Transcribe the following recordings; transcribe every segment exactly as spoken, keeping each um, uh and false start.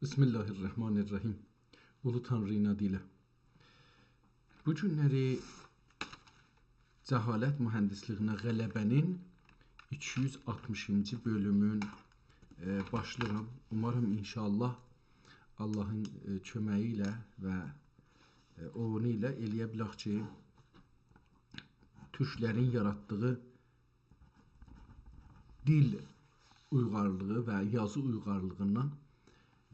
بسم الله الرحمن الرحیم. اولو تانرینین آدی ایله. بو گونلری جهالت مهندسلیگینه غلبه‌نین ایکی یوز آلتمیشینجی بؤلومون، ائ، باشلاییرام. اومارام ان‌شاءالله آللاهین، ائ، کؤمگی ایله و، ائ، اونو ایله ائلیه بیلک کی، تورکلرین یاراتدیغی دیل اویغارلیغی و یازی اویغارلیغیندان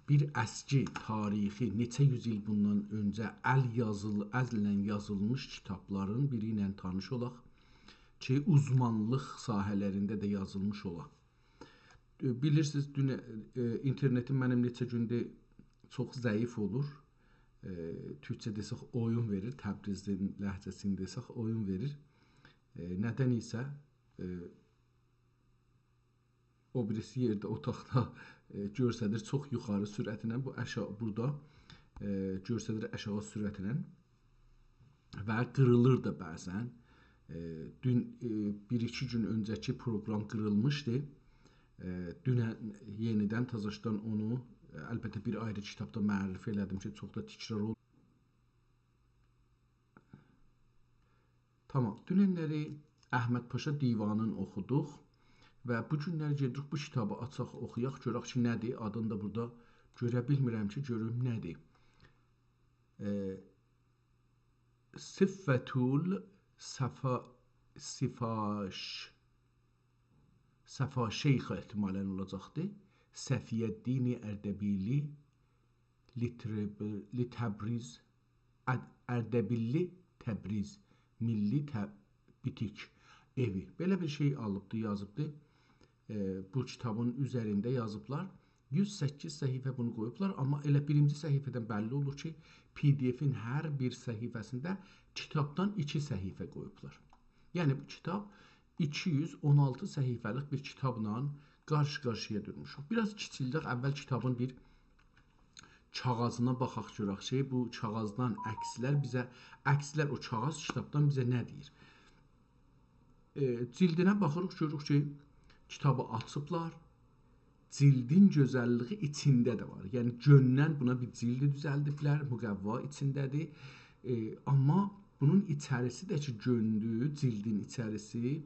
بیر اسکی تاریخی، نئچه یوز ایل بوندان اؤنجه ال یازیل-، الله یازیلمیش کیتابلارین بیری ایله تانیش اولاق کی، اوزمانلیق ساحه‌لرینده ده یازیلمیش اولا. ائ، بیلیرسینیز، دون، ائ، اینترنتیم منیم نئچه گوندور چوخ ضعیف اولور. ائ، تورکجه دئسک، اویون وئریر، تبریزین لهجه‌سینی دئسک، اویون وئریر. ائ، ندن ایسه، ائ، او بیریسی یئرده، اوتاقدا، ائ، گؤرسدیر چوخ یوخاری سرعتله، بو آشا-، بورادا، ائ، گؤرسدیر آشاغی سرعتله و قیریلیر دا بعضا. ائ، دون، ائ، بیر-ایکی گون اؤنجه‌کی پروگرام قیریلمیشدی. ائ، دونن یئنیدن تازاشدان اونو، ائ، البته بیر آیری کیتابدا معرفی ائله‌دیم کی، چوخ دا تکرار اول-، تامام. دوننلری احمد پاشا دیوانین اوخودوق و بو گونلری گئدیریک بو کیتابی آچاق، اوخویاق، گؤرک کی، ندیر؟ آدینی دا بورادا گؤره بیلمیرم کی، گؤروم ندیر. ائ، صفوة الصفا-، صفاش-، صفاشیخ احتمالاً اولاجاقدی. صفی‌الدین اردبیلی، لیترب-، لیتبریز، اد-، اردبیللی تبریز، میللی ته-، بوتیک ائوی. بئله بیر شئی آلیبدی، یازیبدی. ائ، بو کیتابین اوزرینده یازیبلار. یوز سککیز صفحه بونو قویوبلار، آمما ائله بیرینجی صفحه‌دن بللی اولور کی، پی‌دی‌افین هر بیر صفحه‌سینده کیتابدان ایکی صفحه قویوبلار. یعنی، بو کیتاب ایکی یوز اون آلتی صفحه‌لیک بیر کیتابلا قارشی-قارشییا دورموشوق. بیر آز کیچیلدک، اول کیتابین بیر کاغاذینا باخاق، گؤرک کی، بو کاغاذدان عکسلر بیزه، عکسلر، او کاغاذ کیتابدان بیزه نه دئییر؟ ائ، جیلدینه باخیریق، گؤروروک کی، کیتابی آچیبلار. جیلدین گؤزللیگی ایچینده ده وار. یعنی، گؤندن بونا بیر جیلدی دوزلدیبلر، مقوا ایچینده‌دیر. ائ، آمما بونون ایچریسی ده کی، گؤندو، جیلدین ایچریسی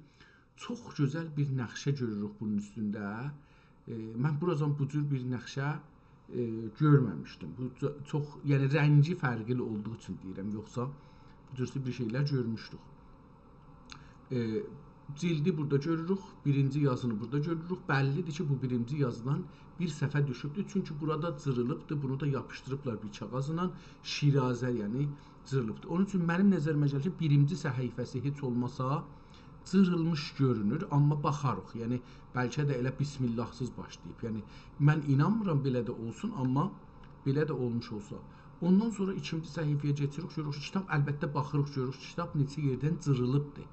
چوخ گؤزل بیر نقشه گؤروروک بونون اوستونده. ائ، من بورادان بو جور بیر نقشه، ائ، گؤرمه‌میشدیم. بو چو-، چوخ، یعنی رنگی فرقلی اولدوغو اوچون دئییرم، یوخسا بو جور بیر شئیلر گؤرموشدوک. ائ، جیلدی بورادا گؤروروک، بیرینجی یازینی بورادا گؤروروک. بللی‌دیر کی، بو بیرینجی یازیدان بیر صفحه دوشوبدور. چونکی بورادا جیریلیبدیر، بونو دا یاپیشدیریبلار بیر کاغاذلا، شیرازه، یعنی جیریلیبدیر. اونون اوچون منیم نظریمه گلیر کی، بیرینجی صفحه‌سی هئچ اولماسا جیریلمیش گؤرونور، آمما باخاریق. یعنی، بلکه ده ائله بسم‌الله‌سیز باشلاییب. یعنی، من اینانمیرام بئله ده اولسون، آمما بئله ده اولموش اولسا. اوندان سونرا ایکینجی صفحه‌یه کئچیریک، گؤروروک کی، کیتاب، البته، باخیریق، گؤروروک کی، کیتاب نئچه یئردن جیریلیبدیر.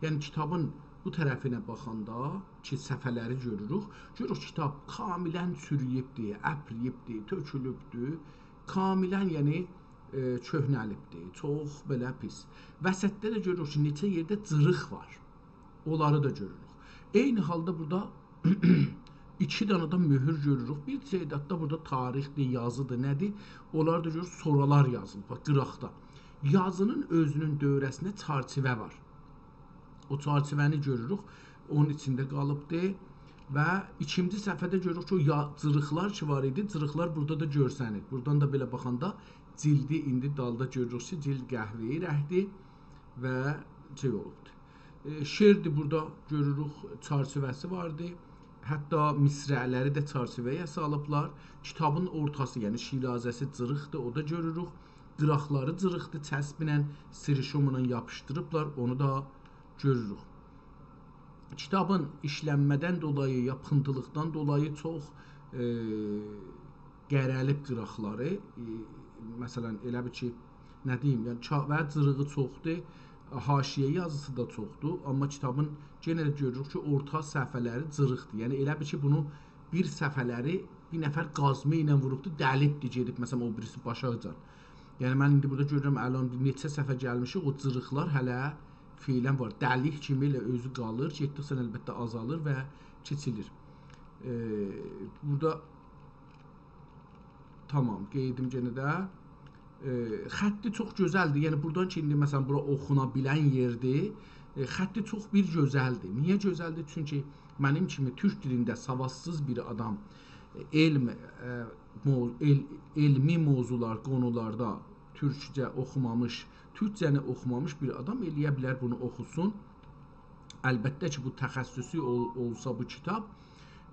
یعنی، کیتابین بو طرفینه باخاندا کی، صفحه‌لری گؤروروک، گؤروروک کیتاب کاملاً چورویوبدور، اپرییبدیر، تؤکولوبدور. کاملاً، یعنی، ائ، کؤهنه‌لیبدیر، چوخ بئله پیس. وسطده ده گؤروروک کی، نئچه یئرده جیریق وار. اونلاری دا گؤروروک. عینی حالدا بورادا ایکی دنه ده مؤهور گؤروروک. بیر تعداد دا بورادا تاریخدیر، یازیدیر، نه‌دیر؟ اونلاری دا گؤروروک، سورالار یازیلیب، باخ، قیراقدا. یازینین اؤزونون دؤوره‌سینده چرچیوه وار. او چرچیوه‌نی گؤروروک، اونون ایچینده قالیبدی. و ایکینجی صفحه‌ده گؤروروک کی، او یا-، جیریقلار کی وار ایدی، جیریقلار بورادا دا گؤرسنیر. بورادان دا بئله باخاندا جیلدی ایندی دالدا گؤروروک کی، جیلد قهوه‌ای رنگدیر و شئی اولوبدور. ائ، شعردیر، بورادا گؤروروک، چرچیوه‌سی واردی. حتی مصرع‌لری ده چرچیوه‌یه سالیبلار. کیتابین اورتاسی، یعنی شیرازه‌سی جیریقدیر، او دا گؤروروک. قیراقلاری جیریقدیر، چسبینن سیریشوملا یاپیشدیریبلار، اونو دا گؤروروک. کیتابین ایشلنمه‌دن دولایی، یاپینتیلیقدان دولایی چوخ، ائ، قره‌لیب قیراقلاری. ائ، مثلاً، ائله بیل کی، نه دئییم، یعنی، کا-، و جیریغی چوخدور، حاشیه یازیسی دا چوخدور، آمما کیتابین یئنه ده گؤروروک کی، اورتا صفحه‌لری جیریقدیر. یعنی، ائله بیل کی، بونو بیر صفحه‌لری بیر نفر قازما ایله ووروبدور، دلیبدیر، گئدیب، مثلاً، او بیریسی باشاجان. یعنی، من ایندی بورادا گؤرورم، الان نئچه صفحه گلمیشیک، او جیریقلار هله فعلاً وار. دلیک کیمی ائله اؤزو قالیر، گئتدیکجه البته آزالیر و کیچیلیر. ائ، بورادا تامام، قئییدیم یئنه ده. ائ، خطی چوخ گؤزلدیر. یعنی بورادان کی، ایندی مثلا بورا اوخونا بیلن یئردیر. ائ، خطی چوخ بیر گؤزلدیر. نییه گؤزلدیر؟ چونکی منیم کیمی تورک دیلینده سوادسیز بیر آدام، ائ، علم، ائ، مو-، ال-، علمی موضوعلار، قونولاردا تورکجه اوخومامیش، تورکجه‌نی اوخومامیش بیر آدام ائلیه بیلر بونو اوخوسون. البته کی، بو تخصصی اول-، اولسا بو کیتاب،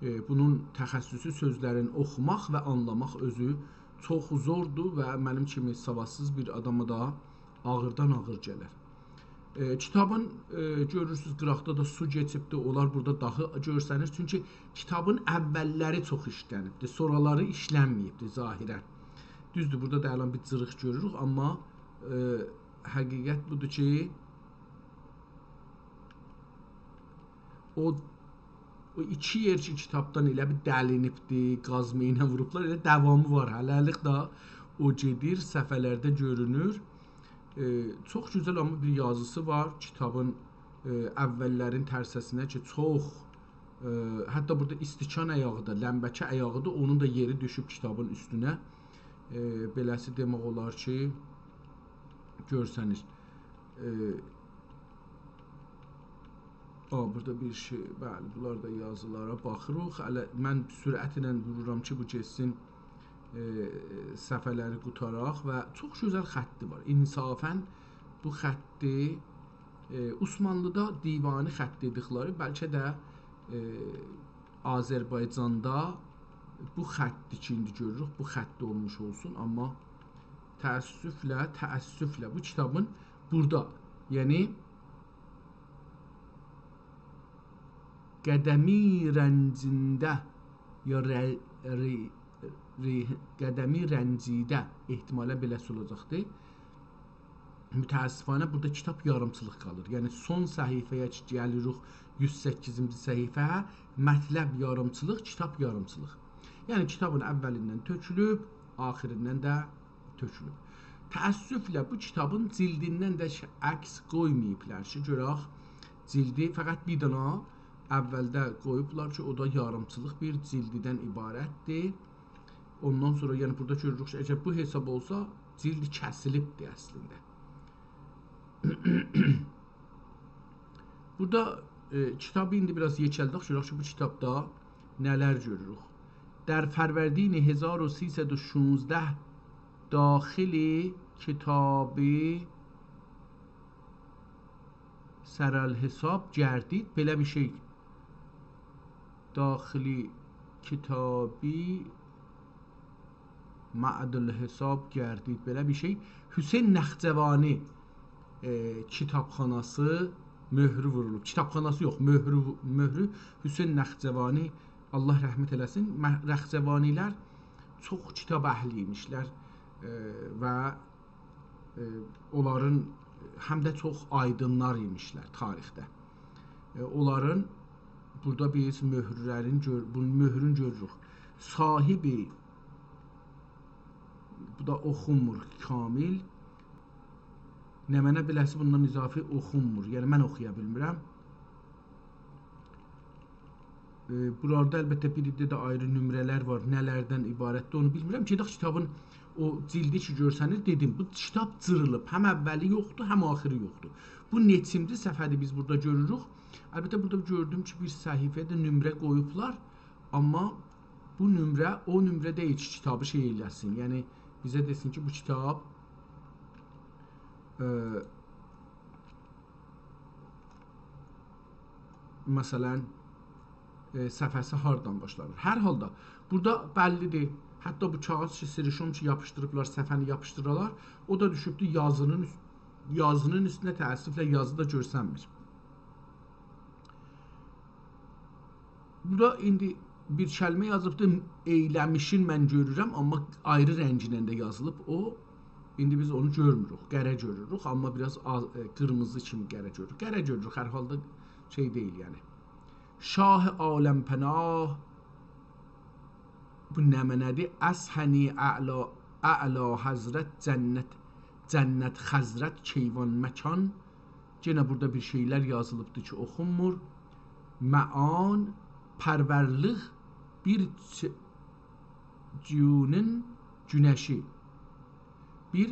ائ، بونون تخصصی سؤزلرین اوخوماق و آنلاماق اؤزو چوخ زوردور و منیم کیمی سوادسیز بیر آداما دا آغیردان آغیر گلر. ائ، کیتابین، ائ، گؤرورسونوز، قیراقدا دا سو کئچیبدیر. اونلار بورادا داها گؤرسنیر. چونکی کیتابین اوللری چوخ ایشلنیبدیر، سونرالاری ایشلنمه‌ییبدیر ظاهرا. دوزدور، بورادا دا الان بیر جیریق گؤروروک، آمما، ائ، حقیقت بودور کی، او، او ایکی یئر کی، کیتابدان ائله بیر دلینیبدی، قازما ایله ووروبلار، ائله داوامی وار. هله‌لیک ده او گئدیر، صفحه‌لرده گؤرونور. ائ، چوخ گؤزل آمما بیر یازیسی وار. کیتابین، ائ، اوللرین ترسه‌سینه کی، چوخ، ائ، حتی بورادا استکان آیاغی دا، لمبه‌کی آیاغی دا، اونون دا یئری دوشوب کیتابین اوستونه. ائ، بئله‌سی دئمک اولار کی، گؤرسنیر. ائ، آ، بورادا بیر شئی، بلی، بونلار دا یازیلارا باخیریق. هله من سرعتله وورورام کی، بو گئتسین، ائ، صفحه‌لری قوتاراق و چوخ گؤزل خطی وار. انصافا بو خطی، ائ، عثمانلیدا دیوانی خط دئدیکلری، بلکه ده، ائ، آذربایجاندا بو خطی کی، ایندی گؤروروک، بو خط اولموش اولسون، آمما تأسفله، تأسفله بو کیتابین بورادا، یعنی قدمی رنجینده یا ر-، ر-، ر-، قدمی رنجیده، احتمالا بئله‌سی اولاجاقدیر. متأسفانه بورادا کیتاب یاریمچیلیق قالیر. یعنی سون صفحه‌یه کی گلیریک، یوز سککیزینجی صفحه، مطلب یاریمچیلیق، کیتاب یاریمچیلیق. یعنی کیتابین اولیندن تؤکولوب، آخیریندن ده تؤکولوب. تأسفله بو کیتابین جلدیندن ده ش-، عکس قویماییبلار کی، گؤرک جلدی، فقط بیر دنه اولده قویوبلار کی، او دا یاریمچیلیق بیر جلدیدن عبارتدیر. اوندان سونرا، یعنی بورادا گؤروروک کی، اگر بو حساب اولسا، جلد کسیلیبدیر اصلینده. بورادا، ائ، کیتابی ایندی بیر آز یئکلدک، گؤرک کی، بو کیتابدا نه‌لر گؤروروک. در فروردین هزار و سیصد و شانزده داخل کتابی سرالحساب گردید. بئله بیر شئی، داخل کتابی معدالحساب گردید. بئله بیر شئی. حسین نخجوانی، ائ، کیتابخاناسی مؤهرو وورولوب. کیتابخاناسی یوخ، مؤهرو، مؤهرو حسین نخجوانی، الله رحمت ائله‌سین. مه-، نخجوانی‌لر چوخ کیتاب اهلی ایمیشلر، ائ، و ائ، اونلارین هم ده چوخ آیدینلار ایمیشلر تاریخده. ائ، اونلارین بورادا بیز مؤهرلرین گؤر-، بو مؤهرون گؤروروک. صاحبی، بو دا اوخونمور کامل. نمنه بیله‌سی بوندان اضافی اوخونمور. یعنی من اوخویا بیلمیرم. ائ، بونلاردا البته بیر عده ده آیری نمره‌لر وار. نه‌لردن عبارتدیر، اونو بیلمیرم. گئدک کیتابین او جلدی کی گؤرسنیر، دئدیم، بو کیتاب جیریلیب. هم اولی یوخدور، هم آخیری یوخدور. بو نئچینجی صفحه‌دیر بیز بورادا گؤروروک. البته بورادا گؤردوم کی، بیر صفحه‌ده نمره قویوبلار، آمما بو نمره او نمره دئییل کی، کیتابی شئی ائله‌سین. یعنی بیزه دئسین کی، بو کیتاب، ائ، مثلا، ائ، صفحه‌سی هاردان باشلانیر. هر حالدا، بورادا بللی‌دیر. حتی بو کاغیذ کی، سیریشون کی، یاپیشدیریبلار، صفحه‌نی یاپیشدیرالار، او دا دوشوبدور یازی‌نین اوست-، یازی‌نین اوستونه. تأسفله یازی دا گؤرسنمیر. بورادا ایندی بیر کلمه یازیبدی، ائیله‌میشین من گؤرورم، آمما آیری رنگینن ده یازیلیب او. ایندی بیز اونو گؤرموروک، قره گؤروروک، آمما بیر آز آز، ائ، قیرمیزی کیمی قره گؤروروک. قره گؤروروک، هر حالدا شئی دئییل، یعنی. شاه عالم‌پناه، بو نمنه‌دیر؟ از هنی اعلا، اعلا حضرت جنت، جنت خضرت کیوان‌مکان. یئنه بورادا بیر شئیلر یازیلیبدیر کی، اوخونمور. معان، پرورلیق بیر چ-، جونون گونشی. بیر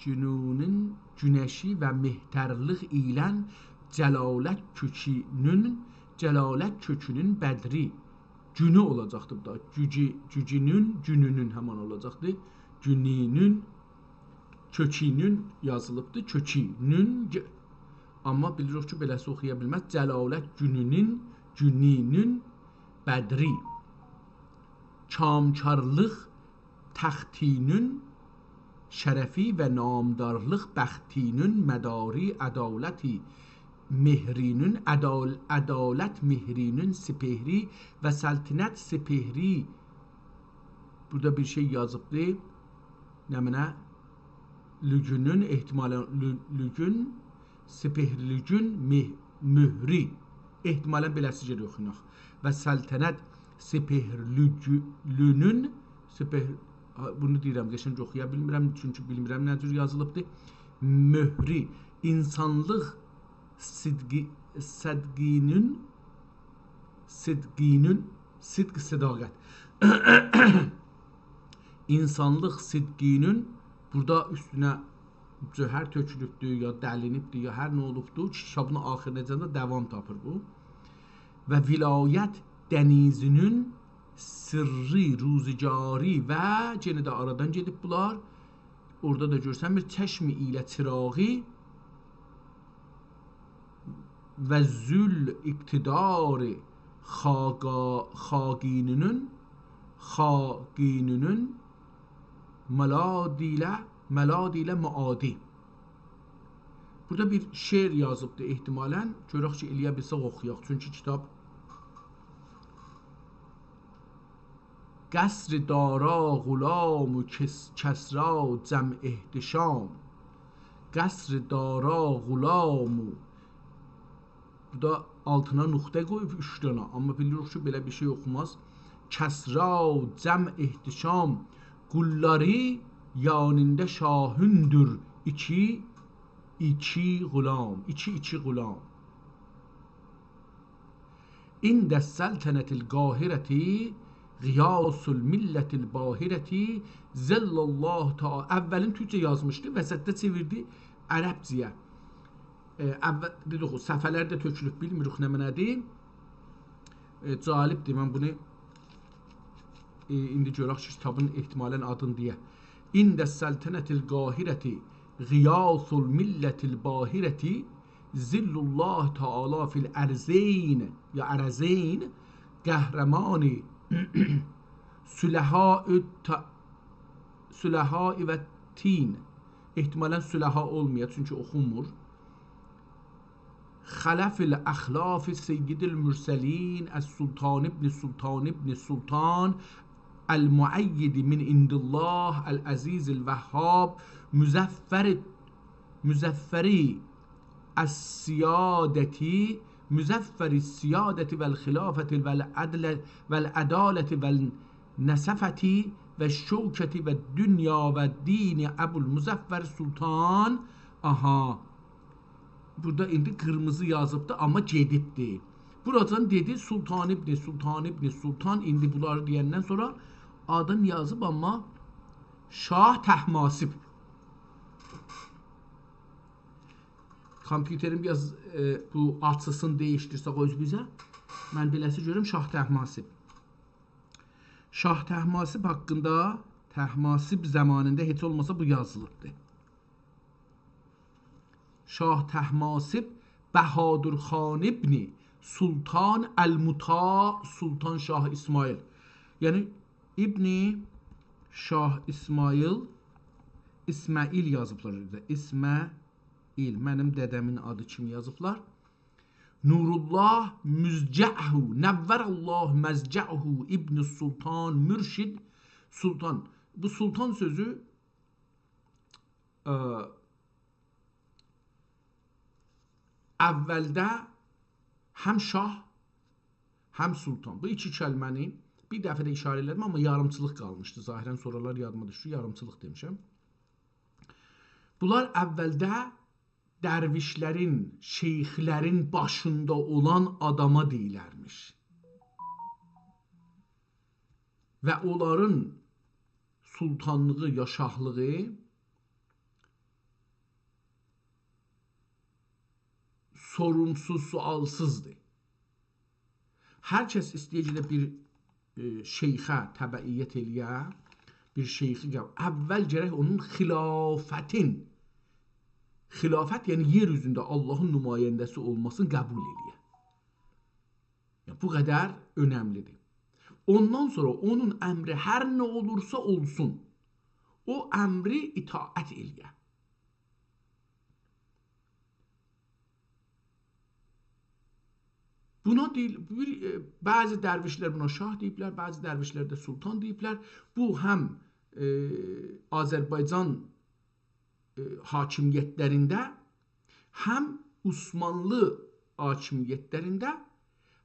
گونونون گونشی و مهترلیق ایله جلالت کؤکونون، جلالت کؤکونون بدری. گونو اولاجاقدی بو دا. گوجو، گوجونون، گونونون همان اولاجاقدی. گونونون، کؤکونون یازیلیبدی. کؤکونون، گ-، آمما بیلیریک کی، بئله‌سی اوخویا بیلمز. جلالت گونونون، گونونون بدری. کامکارلیق تختینون شرفی و نامدارلیق بختینون مداری، عدالت مهرینون، عدال-، عدالت مهرینون سپهری و سلطنت سپهری. بورادا بیر شئی یازیبدی. نمنه؟ لوگونون، احتمالاً لو-، لوگون، سپهرلیگون مه-، مهری. احتمالاً بئله‌سی گرک اوخوناق. و سلطنت سپهرلیگونون، سپهر-، ها، بونو دئییرم، قشنگ اوخویا بیلمیرم، چونکی بیلمیرم نه جور یازیلیبدی. مهری، اینسانلیق صدقی-، صدقینون، صدقینون، صدق، صداقت. اینسانلیق صدقینون، بورادا اوستونه جوهر تؤکولوبدور، یا دلینیبدیر، یا هر نه اولوبدور، کیتابین آخیریناجان دا داوام تاپیر بو. و ولایت دنیزینون سرّی روزگاری و، یئنه ده آرادان گئدیب بونلار. اورادا دا گؤرسنمیر، چشمی ایله چیراغی و ذوال‌اقتدار خاقا-، خاقینونون، خاقینونون ملادی ایله، ملادی ایله معادی. بورادا بیر شعر یازیبدی احتمالاً. گؤرک کی، ائلیه بیلسک اوخویاق. چونکی کیتاب قصر دارا غلام و کس-، کسری جمع احتشام. قصر دارا غلام و، بورادا آلتینا نقطه قویوب اوچ دنه. آمما بیلیریک کی، بئله بیر شئی اوخوماز. کسری جمع احتشام. قوللاری یانیندا شاهیندیر ایکی، ایکی غلام. ایکی، ایکی غلام. عند السلطنة القاهرة غیاث الملة الباهرة ظل الله تعالی. اولین تورکجه یازمیشدی، وسطده چئویردی عربجه‌یه. ائ، اول، دئدیک، او صفحه‌لر ده تؤکولوب، بیلمیریک نمنه‌دیر. ائ، جالبدیر، من بونو، ائ، ایندی گؤرک کی، کیتابین احتمالاً آدینی دئیه. عند السلطنة القاهرة غیاث الملة الباهرة ظل الله تعالی فی الارضین، یا ارضین، قهرمان صلحاء الت-، صلحاء و تین. احتمالاً صلحاء اولمایا، چونکی اوخونمور. خلف الاخلاف سید المرسلین السلطان ابن سلطان ابن سلطان المؤید من عند الله العزیز الوهاب مظفر، مظفر السیادة، مظفر السیادة والخلافة والعدل، والعدالة والنصفة والشوکة والدنیا والدین ابوالمظفر سلطان. آها. بورادا ایندی قیرمیزی یازیبدی، آمما گئدیبدی. بوراجان دئدی سلطان ابن سلطان ابن سلطان. ایندی بونلاری دئیندن سونرا آدین یازیب، آمما شاه طهماسب. کامپیوترین بیر آز، ائ، بو آچیسینی دییشدیرسک اؤزوموزه. من بئله‌سی گؤروم شاه طهماسب. شاه طهماسب حاقیندا، طهماسب زامانیندا هئچ اولماسا بو یازیلیبدی. شاه طهماسب بهادر خان ابن سلطان المطاع سلطان شاه اسماعیل. یعنی ابن شاه اسماعیل، اسماعیل یازیبلار اورادا. اسماعیل، منیم دده‌مین آدی کیمی یازیبلار. نورالله مضجعه، نور الله مضجعه ابن سلطان مرشد سلطان. بو سلطان سؤزو، ائ، اولده هم شاه، هم سلطان. بو ایکی کلمه‌نی بیر دفعه ده ایشاره ائله‌دیم، آمما یاریمچیلیق قالمیشدی. ظاهراً سونرالار یادیما دوشدو، یاریمچیلیق دئمیشم. بونلار اولده درویشلرین، شیخلرین باشیندا اولان آداما دئییلرمیش. و اونلارین سلطانلیغی یا شاهلیغی سورومسوز، سؤالسیزدیر. هر کس ایسته‌ییر گئده بیر، ائ، شیخه تبعیت ائله‌یه، بیر شیخی قب-، اول گرک اونون خلافتین، خلافت، یعنی یئر اوزونده آللاهین نماینده‌سی اولماسینی قبول ائله‌یه. یعنی، بو قدر اؤنملی‌دیر. اوندان سونرا اونون امری هر نه اولورسا اولسون، او امری اطاعت ائله‌یه. بونا دئییل، بیر، ائ، بعضی درویشلر بونا شاه دئییبلر، بعضی درویشلر ده سلطان دئییبلر. بو هم، ائ، آذربایجان، ائ، حاکمیتلرینده، هم عثمانلی حاکمیتلرینده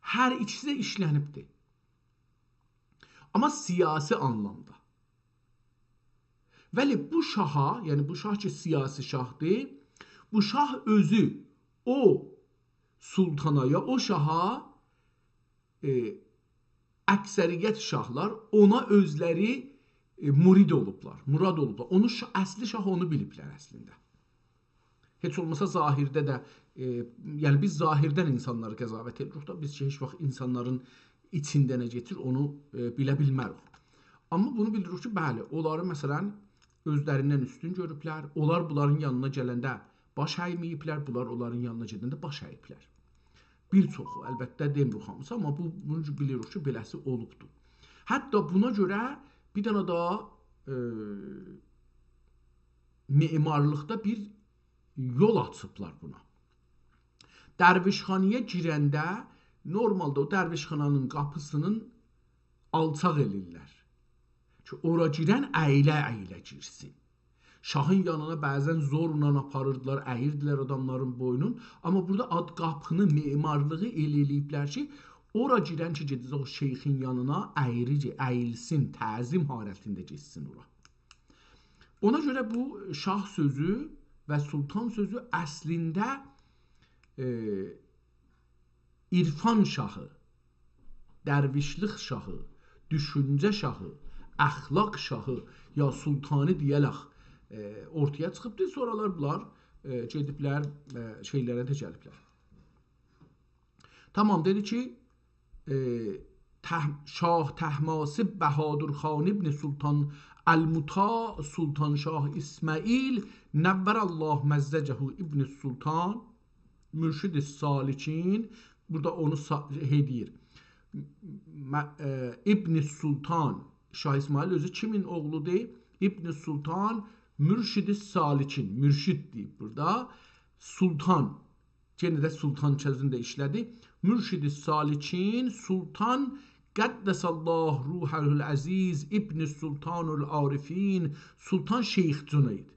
هر ایکیسی ده ایشلنیبدیر. آمما سیاسی آنلامدا. ولی بو شاها، یعنی بو شاه کی، سیاسی شاهدیر، بو شاه اؤزو او سلطانا یا او شاها، ائ، اکثریت شاهلار اونا اؤزلری، ائ، مرید اولوبلار، مراد اولوبلار. اونو شا-، اصلی شاه اونو بیلیبلر اصلینده. هئچ اولماسا ظاهرده ده، ائ، یعنی بیز ظاهردن اینسانلاری قضاوت ائدیریک دا، بیز کی، هئچ واخت اینسانلارین ایچینده نه کئچیر، اونو، ائ، بیله بیلمریک. آمما بونو بیلدیریریک کی، بلی، اونلاری، مثلا، اؤزلریندن اوستون گؤروبلر، اونلار بونلارین یانینا گلنده باش اَیمه‌ییبلر، بونلار اونلارین یانینا گئدنده باش اَییبلر. بیر چوخو، البته، دئمیریک هامیسی، آمما بو، بونو بیلیریک کی، بئله‌سی اولوبدور. حتی بونا گؤره بیر دنه داها، ائ، معمارلیقدا بیر یول آچیبلار بونا. درویشخانایا گیرنده نورمالدا او درویشخانانین قاپیسینین آلچاق ائله‌ییرلر کی، اورا گیرن ایله-ایله گیرسین. شاهین یانینا بعضا زورلا آپاریردیلار، اییردیلر آداملارین بوینون. آمما بورادا آد-، قاپینی، معمارلیغی ائله ائله‌ییبلر کی، اورا گیرن کی، گئده‌جک او شیخین یانینا، ایری-، اییلسین، تعظیم حالتینده گئتسین اورا. اونا گؤره بو شاه سؤزو و سلطان سؤزو اصلینده، ائ، عرفان شاهی، درویشلیک شاهی، دوشونجه شاهی، اخلاق شاهی یا سلطانی دئیه‌رک، ائ، اورتایا چیخیبدیر. سونرالار بونلار، ائ، گئدیبلر، ائ، شئیلره ده گلیبلر. تامام، دئدی کی، ائ، طه-، شاه طهماسب بهادر خان ابن سلطان المطاع سلطان شاه اسماعیل نور الله مضجعه ابن السلطان مرشد السالکین، بورادا اونو سا-، شئی دئییر. م-، م-، ائ، ابن السلطان، شاه اسماعیل اؤزو کیمین اوغلودور؟ ابن السلطان مرشد السالکین، مرشد دئییب بورادا. سلطان، یئنه ده سلطان سؤزونو ده ایشله‌دی. مرشد السالکین، سلطان قدس الله روحه العزیز، ابن السلطان العارفین، سلطان شیخ جنید.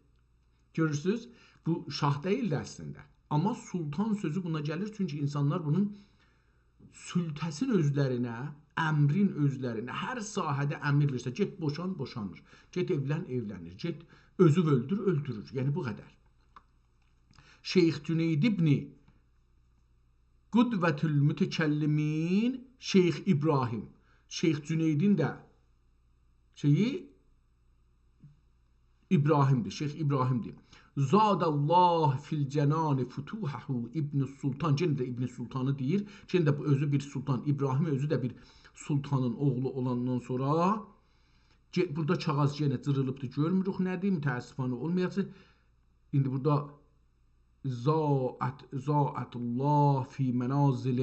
گؤرورسونوز، بو شاه دئییلدی اصلینده. آمما سلطان سؤزو بونا گلیر، چونکی اینسانلار بونون سلطه‌سین اؤزلرینه، امرین اؤزلرینه، هر ساحه‌ده امر وئرسه، گئت بوشان، بوشانیر. گئت ائولن، ائولنیر. گئت اؤزوو اؤلدور، اؤلدورور. یعنی بو قدر. شیخ جنید ابن قدوة المتکلمین، شیخ ابراهیم. شیخ جنیدین ده شئیی ابراهیمدیر، شیخ ابراهیمدیر. زاد الله فی الجنان فتوحه ابن السلطان. یئنه ده ابن سلطانی دئییر. یئنه ده بو اؤزو بیر سلطان. ابراهیم اؤزو ده بیر سلطانین اوغلو اولاندان سونرا گئ-، بورادا کاغاذ یئنه جیریلیبدیر، گؤرموروک نه‌دیر، متأسفانه اولمایاجاق. ایندی بورادا زاعت، زاعت الله فی منازل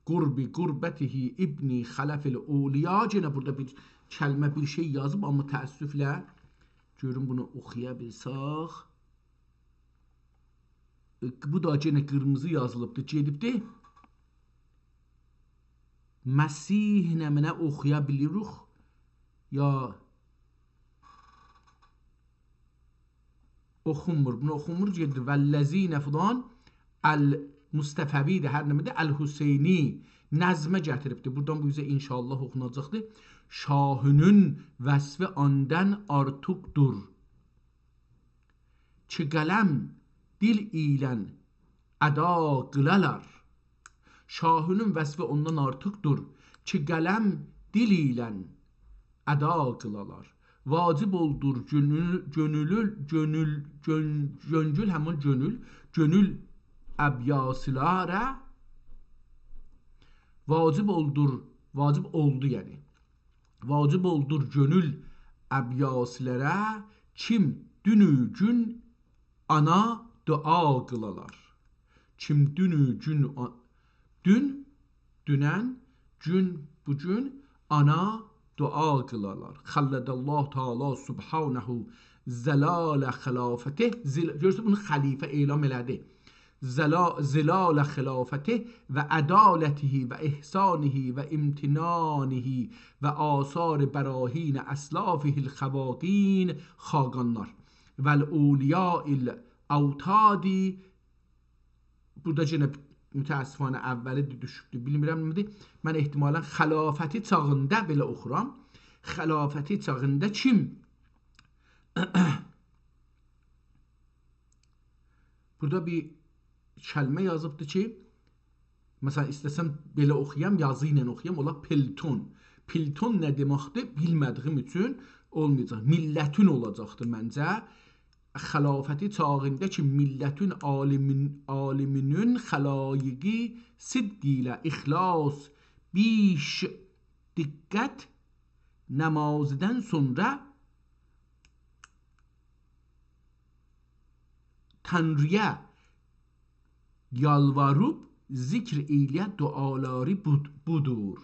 قرب قربته ابن خلف الاولیا. یئنه بورادا بیر کلمه، بیر شئی یازیب، آمما تأسفله گؤروم بونو اوخویا بیلسک. بو دا یئنه قیرمیزی یازیلیبدی، گئدیبدی. مسیح نمنه اوخویا بیلیریک؟ یا اوخونمور، بونو اوخونمور، گئدیر. والذین فلان المصطفوی ده هر نمنه‌دیر، الحسینی نظمه گتیریبدیر. بورادان بو اوزه ان‌شاءالله اوخوناجاقدیر. شاهینین وصفی آندان آرتیقدیر کی قلم دیل ایله ادا قیلالار. شاهینین وصفی اوندان آرتیقدیر کی قلم دیل ایله ادا قیلالار. واجب اولدور گؤنول، گؤنولول، گؤنول، گؤن-، گؤنگول، همین گؤنول، گؤنول ابیاسیلارا. واجب اولدور، واجب اولدو یعنی. واجب اولدور گؤنول ابیاسیلره، کیم دونو گون آنا دعا قیلالار. کیم دونو گون آ-، دون، دونن، گون، بوگون آنا دعا قیلالار. خلد الله تعالی سبحانه ظلال خلافته. زل-، گؤرورسونوز، بونو خلیفه اعلان ائله‌دی. ظلا-، ظلال خلافته و عدالته و احسانه و امتنانه و آثار براهین اسلافه الخواقین، خاقانلار، و الاولیاء الاوتاد. بورادا یئنه متأسفانه اولی ده دوشوبدو، بیلمیرم نه‌دیر. من احتمالاً خلافتی چاغیندا بئله اوخورام. خلافتی چاغیندا کیم؟ بورادا بیر کلمه یازیبدی کی، مثلا، ایسته‌سم بئله اوخویام، یازی ایله اوخویام، اولا پلتون. پلتون نه دئمکدیر؟ بیلمه‌دیگیم اوچون اولمایاجاق. ملتون اولاجاقدی منجه. خلافتی چاغیندا کی، ملتون عالمین-، عالمینون خلایقی صدق ایله اخلاص، بیش دقت نمازدان سونرا تانری‌یا یالواریب ذکر ائیله‌یه دعالاری بود-، بودور.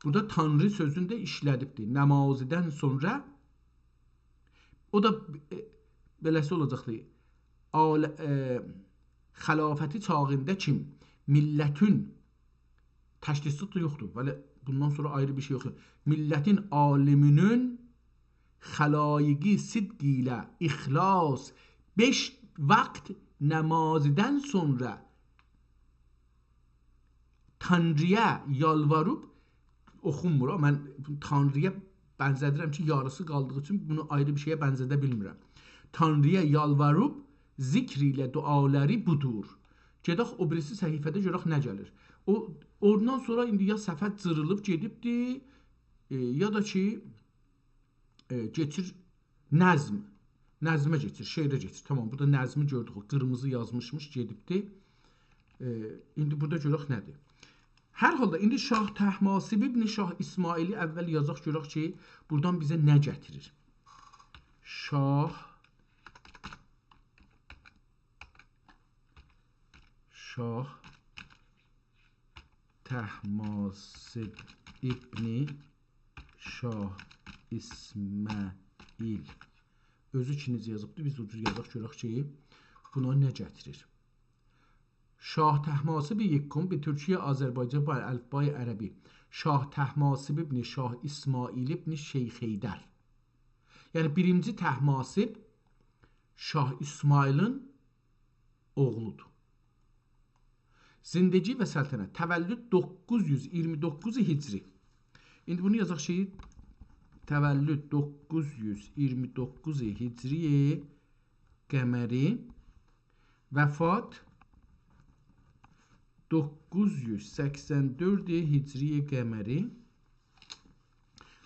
بورادا تانری سؤزونو ده ایشله‌دیبدیر. نمازدان سونرا، او دا، ائ، بئله‌سی اولاجاقدی. آل-، ائ، خلافتی چاغیندا کیم ملتون، تشدیدسیز ده یوخدور. بلی، بوندان سونرا آیری بیر شئی یوخدور. ملتون عالمینون خلایقی صدق ایله اخلاص، بئش واخت نمازدان سونرا تانری‌یا یالواریب، اوخونمور ها، من تانری‌یا بنزه‌دیرم کی، یاریسی قالدیغی اوچون بونو آیری بیر شئیه بنزه‌ده بیلمیرم. تانری‌یا یالواریب ذکر ایله دعالاری بودور. گئدک او بیریسی صفحه‌ده گؤرک نه گلیر. او، اوندان سونرا ایندی یا صفحه جیریلیب گئدیبدی، ائ، یا دا کی، ائ، کئچیر نظم. نظمه کئچیر، شعره کئچیر. تامام، بورادا نظمی گؤردوک، او قیرمیزی یازمیشمیش، گئدیبدی. ائ، ایندی بورادا گؤرک نه‌دیر. هر حالدا، ایندی شاه طهماسب ابن شاه اسماعیلی اول یازاق، گؤرک کی، بورادان بیزه نه گتیریر. شاه، شاه طهماسب ابن شاه اسماعیل. اؤزو ایکینجی یازیبدی، بیز ده او جور یازاق، گؤرک کی، بونا نه گتیریر. شاه طهماسب یکم، به ترکیه آذربایجان با الفبای عربی. شاه طهماسب ابن شاه اسماعیل ابن شیخ حیدر. یعنی، بیرینجی طهماسب شاه اسماعیلین اوغلودور. زندگی و سلطنت. تولد دوققوز یوز ایگیرمی دوققوز هجری. ایندی بونو یازاق کی، تولد دوققوز یوز ایگیرمی دوققوز هجری قمری، وفات دوققوز یوز سکسن دؤرد هجری قمری.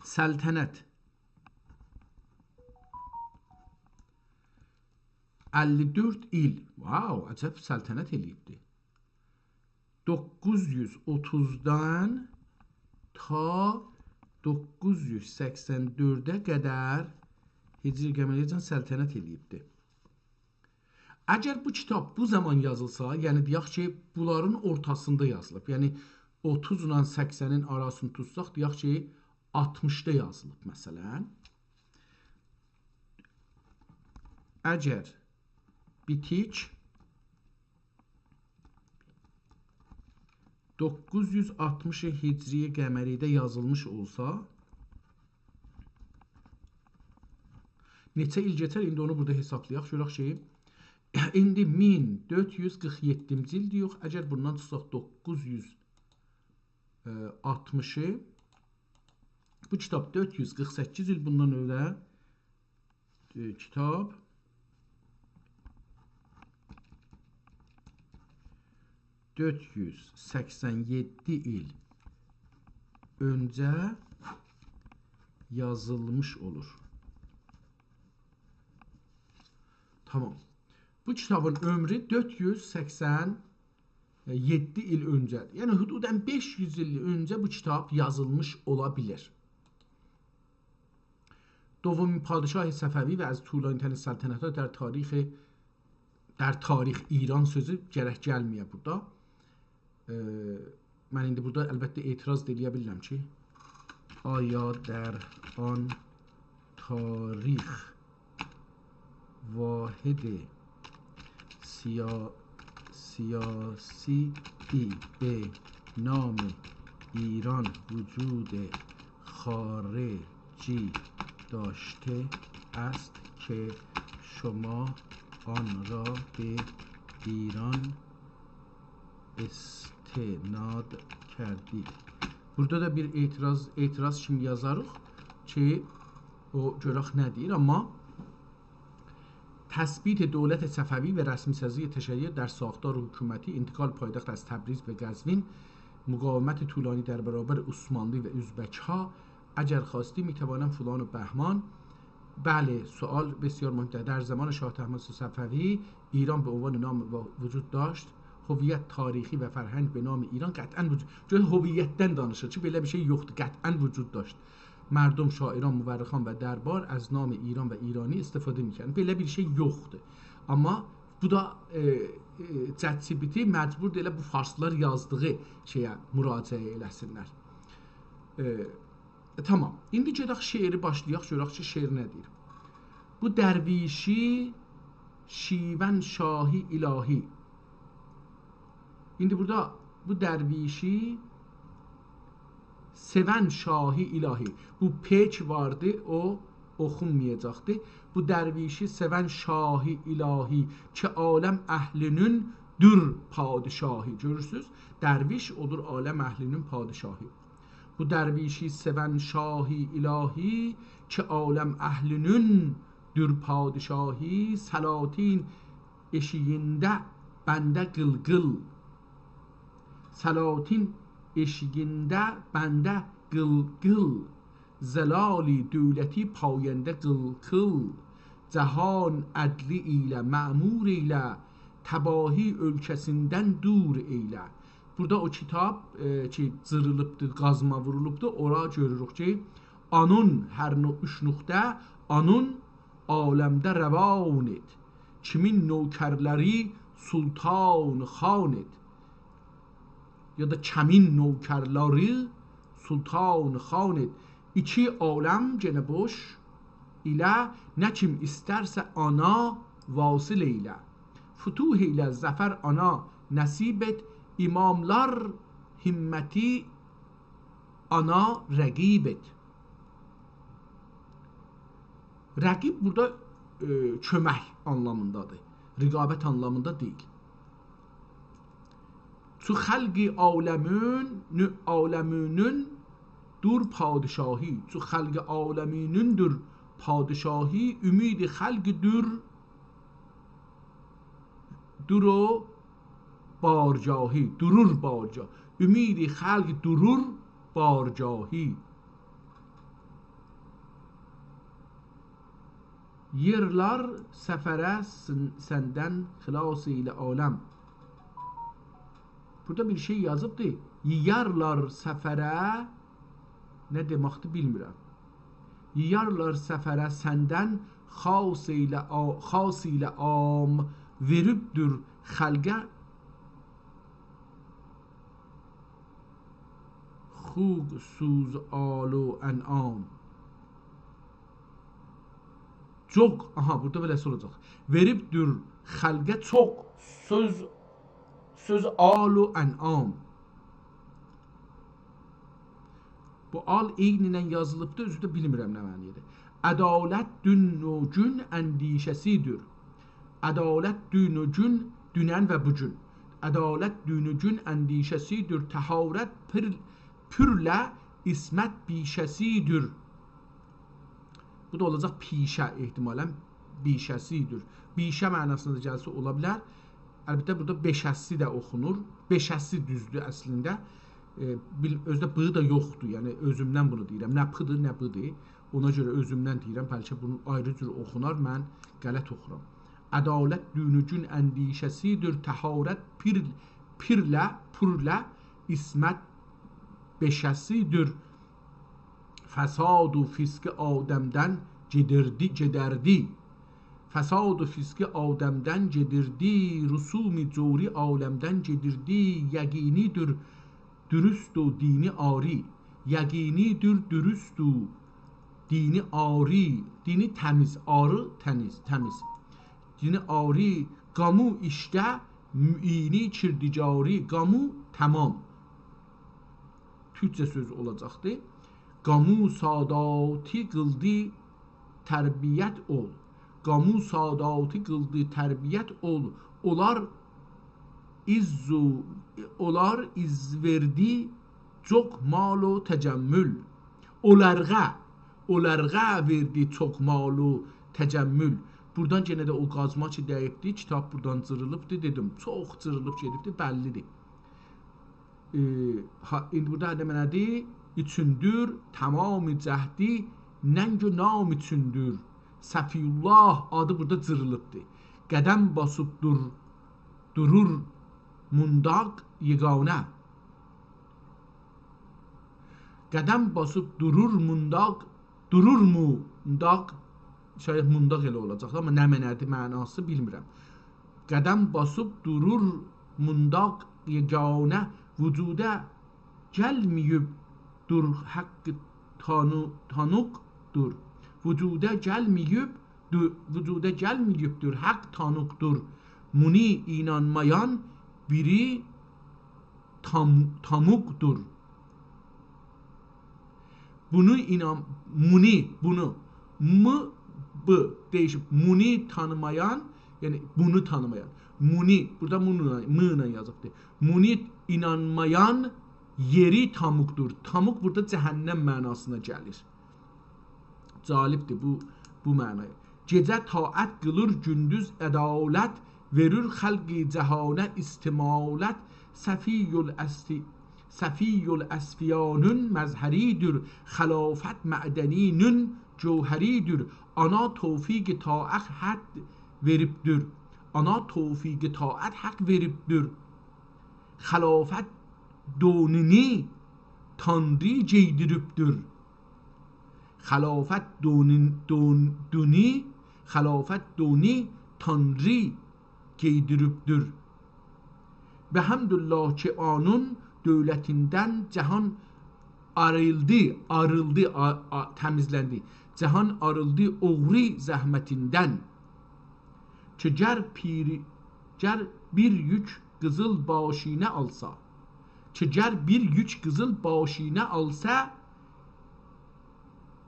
سلطنت اللی دؤرد ایل. واو، عجب سلطنت ائله‌ییبدی. دوققوز یوز اوتوزدان تا دوققوز یوز سکسن دؤرده قدر هجری قمری‌یه‌جن سلطنت ائله‌ییبدی. اگر بو کیتاب بو زامان یازیلسا، یعنی دئیک کی، بونلارین اورتاسیندا یازیلیب، یعنی اوتوز ایله سکسنین آراسینی توتساق، دئیک کی، آلتمیشدا یازیلیب، مثلا. اگر بیتیک دوققوز یوز آلتمیش هجری قمری‌ده یازیلمیش اولسا، نئچه ایل کئچر، ایندی اونو بورادا حسابلایاق، گؤرک کی، ایندی مین دؤرد یوز قیرخ یئددینجی ایلدیر، یوخ، اگر بوندان توتساق دوققوز یوز آلتمیشی، بو کیتاب دؤرد یوز قیرخ سککیز ایل بوندان اؤنجه، ائ، کیتاب دؤرد یوز سکسن یئددی ایل اؤنجه یازیلمیش اولور. تامام. بو کیتابین عؤمرو دؤرد یوز سکسن یئددی ایل اؤنجه، یعنی حدوداً بئش یوز ایل اؤنجه بو کیتاب یازیلمیش اولا بیلیر. دومین پادشاه صفوی و از طولانی‌ترین سلطنت‌ها در تاریخ، در تاریخ ایران سؤزو گرک گلمه‌یه بورادا. ائ، من ایندی بورادا البته اعتراض دا ائلیه بیلیرم کی، آیا در آن تاریخ واحد سیا-، سیاسی به نام ایران وجود خارجی داشته است که شما آن را به ایران استناد کردید. بورادا دا بیر اعتراض، اعتراض کیمی یازاریق کی، او گؤرک نه دئییر، آمما تثبیت دولت صفوی و رسمی‌سازی تشیع در ساختار حکومتی، انتقال پایتخت از تبریز به قزوین، مقاومت طولانی در برابر عثمانلی و ازبک‌ها، اگر خواستید می‌توانم فلان و بهمان. بله، سؤال بسیار مهم. در زمان شاه طهماسب صفوی ایران به عنوان نام و-، وجود داشت. هویت تاریخی و فرهنگ به نام ایران قطعاً وجود، گؤر هویتدن دانیشیر کی، بئله بیر شئی یوخدور، قطعاً وجود داشت. مردم، شاعران، مورخان و دربار از نام ایران و ایرانی استفاده می‌کردند. بئله بیر شئی یوخدور. آمما بو دا، ائ، ائ، ChatGPT مجبوردور ائله بو فارسلار یازدیغی شئیه مراجعه ائله‌سینلر. ائ، ائ، تامام. ایندی گئدک شعری باشلایاق، گؤرک کی، شعر نه دئییر. بو درویشی شیون شاهی الهی. ایندی بورادا بو درویشی سئون شاهی الهی. بو پ کی واردی، او اوخونمایاجاقدی. بو درویشی سئون شاهی الهی، کی عالم اهلینین دور پادشاهی. گؤرورسوز؟ درویش اودور عالم اهلینین پادشاهی. بو درویشی سئون شاهی الهی، کی عالم اهلینین دور پادشاهی، سلاطین ائشیگینده بنده قیلقیل. سلاطین ائشیگینده بنده قیلقیل، ظلالی دولتی پاینده قیلقیل. جهان عدلی ایله معمور ائیله، تباهی اؤلکه‌سیندن دور ائیله. بورادا او کیتاب، ائ، کی جیریلیبدیر، قازما وورولوبدور، اورا گؤروروک کی، آنون هر نو-، اوچ نقطه، آنون عالمده روان ائت. کیمین نوکرلری سلطان خان ائت. یا دا کمین نوکرلری سلطان خان ائت. ایکی عالم گئنه بوش ایله، نه کیم ایسترسه آنا واصل ائیله. فتوح ائیله، ظفر آنا نصیب ائت، اماملار همتی آنا رقیب ائت. رقیب بورادا، ائ، کؤمک آنلامیندادیر. رقابت آنلامیندا دئییل. چو خلق عالمون، عالمونون دور پادشاهی. چو خلق عالمینین دور پادشاهی، امید خلق دور دور و بارگاهی، دورور بارگاه. امید خلق دورور بارگاهی. یئرلر سفره سن-، سندن خلاص ائیله عالم. بورادا بیر شئی یازیبدی. یئیرلر سفره، نه دئمکدیر بیلمیرم. یئیرلر سفره سندن خاص ائیله آ-، خاص ائیله عام، وئریبدور خلقه خوک سوز آل و انعام. چوخ، آها، بورادا بئله‌سی اولاجاق. وئریبدور خلقه چوخ سوز، سوز آل و انعام. بو آل عینینن یازیلیبدی، اؤزو ده بیلمیرم نه معنی‌دیر. عدالت دون و گون اندیشه‌سی‌دیر. عدالت دون و گون، دونن و بوگون. عدالت دون و گون اندیشه‌سی‌دیر. طهارت پر-، پورله عصمت بیشه‌سی‌دیر. بو دا اولاجاق پیشه، احتمالاً بیشه‌سی‌دیر. بیشه معناسیندا گلسه اولا بیلر. البته، بورادا بئشه‌سی ده اوخونور. بئشه‌سی دوزدور اصلینده. ائ، بیل-، اؤزو ده ب دا یوخدور. یعنی، اؤزومدن بونو دئییرم. نه پ‌دیر، نه ب‌دیر. اونا گؤره اؤزومدن دئییرم، بلکه بونو آیری جور اوخونار، من غلط اوخورام. عدالت دون و گون اندیشه‌سی‌دیر، طهارت پیر، پیرله، پورله، عصمت بئشه‌سی‌دیر. فساد و فسقی آدمدن گئدردی، گئدردی. فساد و فسقی آدمدن گئدردی، رسوم جوری عالمدن گئدردی. یقینی‌دیر درست و دینی عاری، یقینی‌دیر درست و دینی عاری، دینی تمیز، عاری تمیز، تمیز. دینی عاری، قامو ایشده معینی کردگاری، قامو تمام. تورکجه سؤز اولاجاقدی. قامو ساداتی قیلدی تربیت اول. قامو ساداتی قیلدی تربیت اول. اونلار عز و، اونلار عز وئردی چوخ مال و تجمل. اونلارغا، اونلارغا وئردی چوخ مال و تجمل. بورادان یئنه ده او قازما کی دییبدی، کیتاب بورادان جیریلیبدی، دئدیم، چوخ جیریلیب گئدیبدی، بللی‌دیر. ائ، ها، ایندی بورادا نه معنادیر؟ اوچوندور، تمام جهدی ننگ و نام اوچوندور. صفی‌الله آدی بورادا جیریلیبدیر. قدم باسیب دور، دورور مونداق یگانه. قدم باسیب دورور مونداق، دورور مونداق، شاید مونداق ائله اولاجاق، آمما نه معنادیر معناسی بیلمیرم. قدم باسیب دورور مونداق یگانه، وجودا گلمه‌ییبدور حق تانو-، تانوقدور. وجودا گلمه‌ییب، دو-، وجودا گلمه‌ییبدیر حق تانوقدور. مونی اینانمایان بیری تام-، تاموقدور. بونو اینان، مونی، بونو، م، ب، دییشیب. مونی تانیمایان، یعنی بونو تانیمایان. مونی، بورادا مونو، م ایله یازیبدیر. مونی اینانمایان یئری تاموقدور. تاموق بورادا جهنم معناسینا گلیر. جالبدیر بو، بو معنایا. گئجه طاعت قیلیر، گوندوز عدالت، وئریر خلقی جهانه استمالت. صفی الاسفی-، صفی الاصفیانین مظهری‌دیر، خلافت معدنینین جوهری‌دیر. آنا توفیق طاعت حق وئریبدیر. آنا توفیق طاعت حق وئریبدیر. خلافت دونونو تانری گئیدیریبدیر. خلافت دونون-، دون-، دونو، خلافت دونو تانری گئیدیریبدیر. و حمدالله کی اونون دؤولتیندن جهان آریلدی، آریلدی، آ-، آ-، تمیزلندی. جهان آریلدی اوغرو زحمتیندن. کی گر پیری، گر بیر یوک قیزیل باشینه آلسا، کی گر بیر یوک قیزیل باشینه آلسا،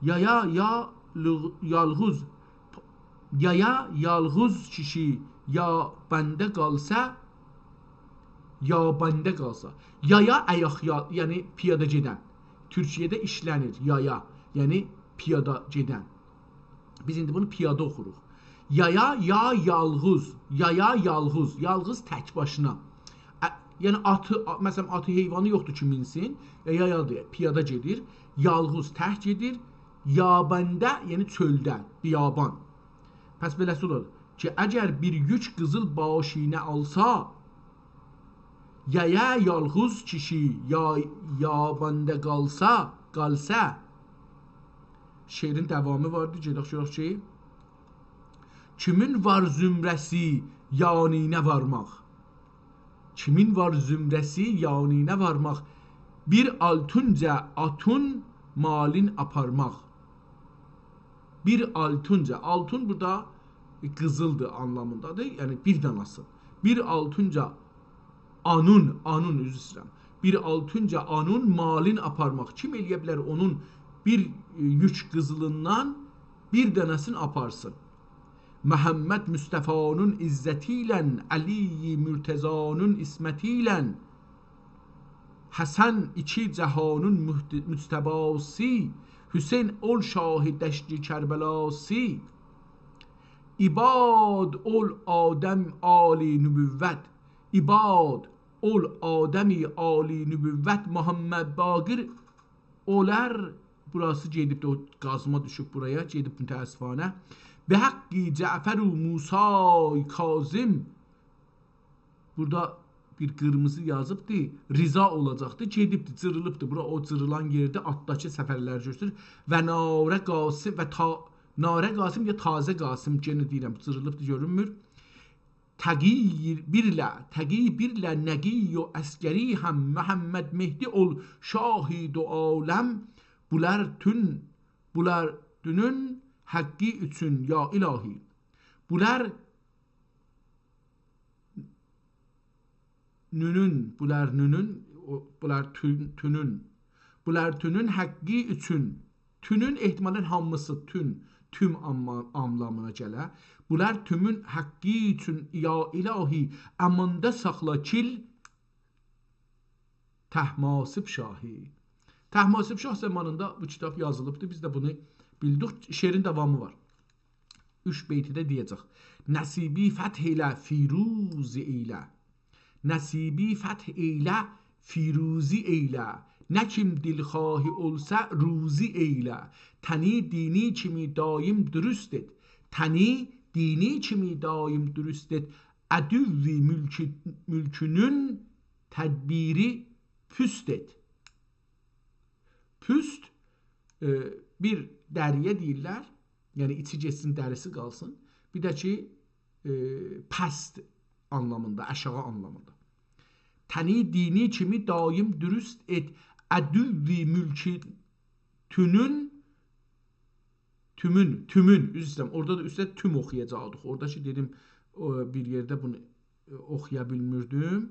یایا، یا لغ-، یالغوز، یایا یالغوز کیشی یا بنده قالسا، یا بنده قالسا. یایا آیاق، یا-، یعنی پیادا گئدن. تورکیه‌ده ایشلنیر یایا، یعنی پیادا گئدن. بیز ایندی بونو پیادا اوخوروق. یایا، یا یالغوز، یایا یالغوز، یالغوز تک باشینا. ا، یعنی آتی، آ، مثلا آتی حیوانی یوخدور کی مینسین، یا یایا دئییر، پیادا گئدیر، یالغوز تک گئدیر، یاباندا، یعنی چؤلده، بیابان. پس بئله‌سی اولور کی اگر بیر یوک قیزیل باشینه آلسا، یایا یالغوز کیشی یا-، یاباندا قالسا، قالسا. شعرین داوامی واردی، گئدک گؤرک کی. کیمین وار زمره‌سی یانینه وارماق؟ کیمین وار زمره‌سی یانینه وارماق؟ بیر آلتونجا آتون مالین آپارماق. بیر آلتونجا. آلتون بورادا قیزیلدیر آنلامیندادیر. یعنی بیر داناسی. بیر آلتونجا آنون، آنون، عذر ایسته‌ییرم. بیر آلتونجا آنون مالین آپارماق. کیم ائلیه بیلر اونون بیر، ائ، یوک قیزیلیندان بیر داناسینی آپارسین؟ محمد مصطفی‌نین عزتی ایله، علی مرتضی‌نین عصمتی ایله، حسن ایکی جهانین محت-، مجتباسی، حسین اول شاه دشت کربلاسی. عباد اول آدم عالی نبوت، عباد اول آدم عالی نبوت، محمد باقر اولار بوراسی گئدیبدی، او قازما دوشوب بورایا، گئدیب متأسفانه. «به حق جعفر و موسی کاظم». بورادا بیر قیرمیزی یازیبدی، رضا اولاجاقدی، گئدیبدی، جیریلیبدی. بورا او جیریلان یئردی، آلتداکی سفرلری گؤستریر. «و ناره قاسم و تا-، ناره قاسم یا تازه قاسم»، یئنه دئییرم، جیریلیبدی، گؤرونمور. «تقی بیرله، تقی بیرله نقی و عسکری هم، محمد مهدی اول شاهی دو عالم، بولار تون، بولار تونون حقی اوچون، یا الهی. بولار نونون»، بولار نونون، او، بولار تون-، تونون. «بولار تونون حقی اوچون». تونون احتمالاً هامیسی، تون، توم آنلا-، آنلامینا گله. «بولار تومون حقی اوچون، یا الهی، اماندا ساخلا کیل طهماسب شاهی». طهماسب شاه زامانیندا بو کیتاب یازیلیبدی. بیز ده بونو بیلدیک. شعرین داوامی وار. اوچ بیتی ده دئیه‌جک. «نصیبی فتح ائیله، فیروزی ائیله. نصیبی فتح ائیله، فیروزی ائیله. نه کیم دلخواهی اولسا، روزی ائیله. تنی دینی کیمی دایم درست ائت. تنی دینی کیمی دایم درست ائت. عدوی ملکی-، ملکونون تدبیری پوست ائت». پوست، ائ، بیر دری‌یه دئییرلر، یعنی ایچی گئتسین، دریسی قالسین. بیر ده کی، ائ، پست آنلامیندا، آشاغی آنلامیندا. «تنی دینی کیمی دایم درست ائت، عدوی ملکونون تومون»، تومون، عذر ایسته‌ییرم، اورادا دا اوسته توم اوخویاجاقدیق. اورادا کی دئدیم، او، بیر یئرده بونو، ائ، اوخویا بیلمیردیم.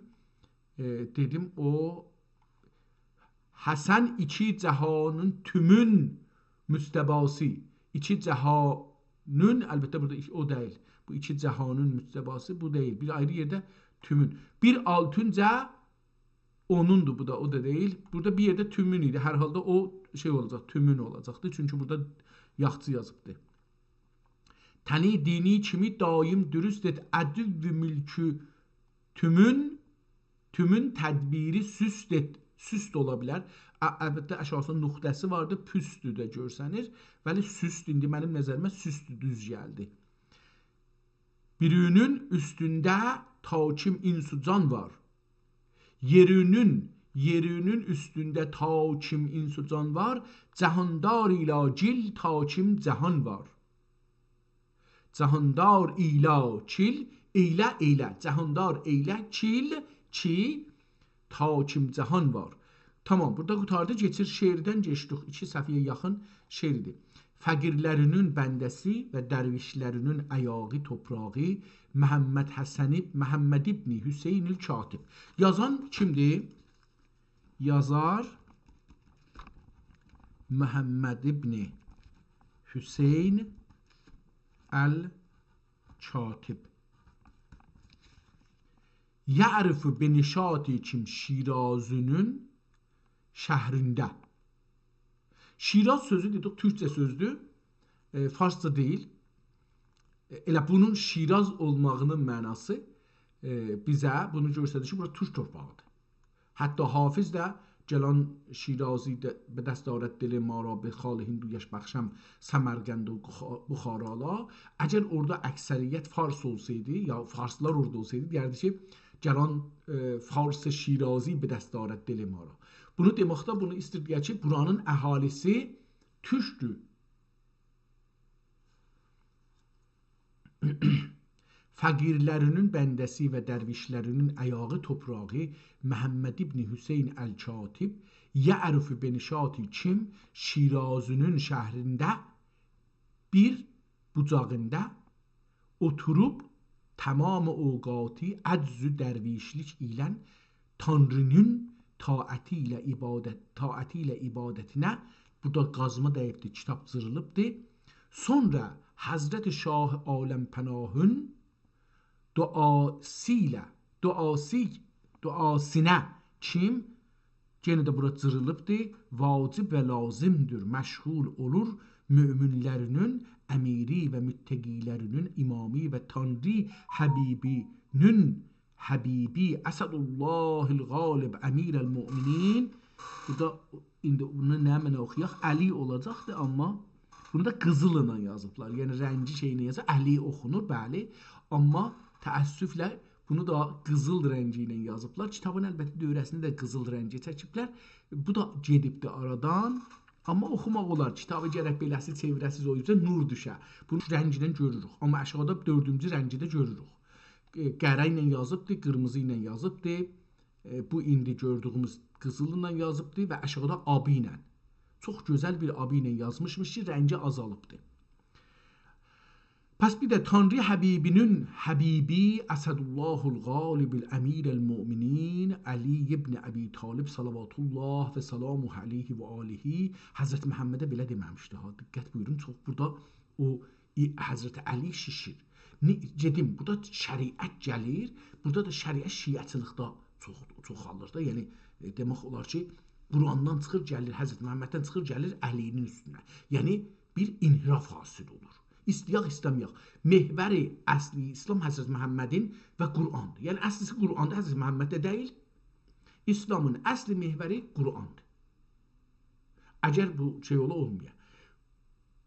ائ، دئدیم، او حسن ایکی جهانین تومون مجتباسی. ایکی جهانین، البته بورادا ایک-، او دئییل. بو ایکی جهانین مجتباسی بو دئییل. بیر آیری یئرده تومون. بیر آلتونجا اونوندور بو دا، او دا دئییل. بورادا بیر یئرده تومون ایدی. هر حالدا او شئی اولاجاق، تومون اولاجاقدی. چونکی بورادا یاخچی یازیبدی. «تنی دینی کیمی دایم درست ائت، عدوی ملکونون تومون تدبیری سست ائت»، سست اولا بیلر. ا-، البته، آشاغیسیندا نقطه‌سی واردی، پوستو ده گؤرسنیر. ولی سست، ایندی منیم نظریمه سست دوز گلدی. «بیرونون اوستونده تا کیم انس و جان وار. یئرونون، یئرونون اوستونده تا کیم انس و جان وار، جهاندار ائیله کیل تا کیم جهان وار. جهاندار ائیله کیل، ائیله، ائیله، جهاندار ائیله کیل، کی تا کیم جهان وار.» تامام، بورادا قوتاردی، کئچیر شعردن، کئچدیک، ایکی صفحه‌یه یاخین شعردیر. «فقیرلرینین بنده‌سی و درویشلرینین آیاغی، توپراغی، محمد حسن اب-، محمد ابن حسین الکاتب». یازان کیمدیر؟ یازار محمد ابن حسین الکاتب. «یعرف بنشاطی کیم شیرازینین شهرینده». شیراز سؤزو دئدیک، تورکجه سؤزدور، ائ، فارسجا دئییل. ائ، ائله بونون شیراز اولماغینین معناسی، ائ، بیزه بونو گؤستریر کی، بورا تورک تورپاغیدیر. حتی حافظ ده «گلان شیرازی ده به دست آرد دل ما را، به خال هندویش بخشم سمرقند و بخا-، بخارالا». اگر اورادا اکثریت فارس اولسایدی، یا فارسلار اورادا اولسایدی، دئیردی کی، «گلان، ائ، فارس شیرازی به دست آرد دل ما را». بونو دئمکده بونو ایسته‌ییر دئیه کی، بورانین اهالیسی تورکدور. «فقیرلرینین بنده‌سی و درویشلرینین آیاغی، توپراغی، محمد ابن حسین الکاتب، یعرف بنشاطی کیم شیرازینین شهرینده بیر بوجاغیندا اوتوروب تمام اوقاتی عجز و درویشلیک ایله تانری‌نین طاعتی ایله عبادت، طاعتی ایله عبادتینه»، بورادا قازما دَییبدی، کیتاب جیریلیبدی. «سونرا حضرت شاه عالم‌پناهین دعاسی ایله، دعاسی، دعاسینه کیم»، یئنه ده بورا جیریلیبدی، «واجب و لازمدیر، مشغول اولور مؤمنلرینین امیری و متقیلرینین امامی و تانری حبیبینین حبیبی، اسدالله الغالب، امیرالمؤمنین». بورادا ایندی بونو نمنه اوخویاق؟ علی اولاجاقدی، آمما بونو دا قیزیللا یازیبلار. یعنی رنگی شئیینن یازیب، علی اوخونور، بلی. آمما تأسفله بونو دا قیزیل رنگی ایله یازیبلار. کیتابین البته دؤوره‌سینی ده قیزیل رنگه چکیبلر. بو دا گئدیبدی آرادان. آمما اوخوماق اولار. کیتابی گرک بئله‌سی چئوره‌سیز، او اوزه نور دوشه. بونو رنگینن گؤروروک. آمما آشاغیدا دؤردونجو رنگی ده گؤروروک. ائ، قره ایله یازیبدی، قیرمیزی ایله یازیبدی. ائ، بو ایندی گؤردویوموز قیزیللا یازیبدی و آشاغیدا آبی ایله. چوخ گؤزل بیر آبی ایله یازمیشمیش کی، رنگی آزالیبدی. پس بیر ده تانری حبیبی‌نین، حبیبی اسدالله الغالب الامیر المؤمنین علی ابن ابی طالب صلوات الله و سلامه علیه و آله، حضرت محمده بئله دئمه‌میشدی ها. دقت بویورون، چوخ بورادا او ای-، حضرت علی شیشیر. نی-، دئدیم، بورادا شریعت گلیر، بورادا دا شریعت شیعه‌چیلیکده چوخ، چوخالیر دا. یعنی، ائ، دئمک اولار کی، قرآندان چیخیر، گلیر، حضرت محمددن چیخیر، گلیر علی‌نین اوستونه. یعنی، بیر انحراف حاصل اولور. ایسته‌یک، ایسته‌مه‌یک. محور اصلی اسلام حضرت محمدین و قرآندیر. یعنی، اصلیسی قرآندیر، حضرت محمدده دئییل. اسلامین اصلی محوری قرآندیر. اگر بو شئی اولا، اولمایا.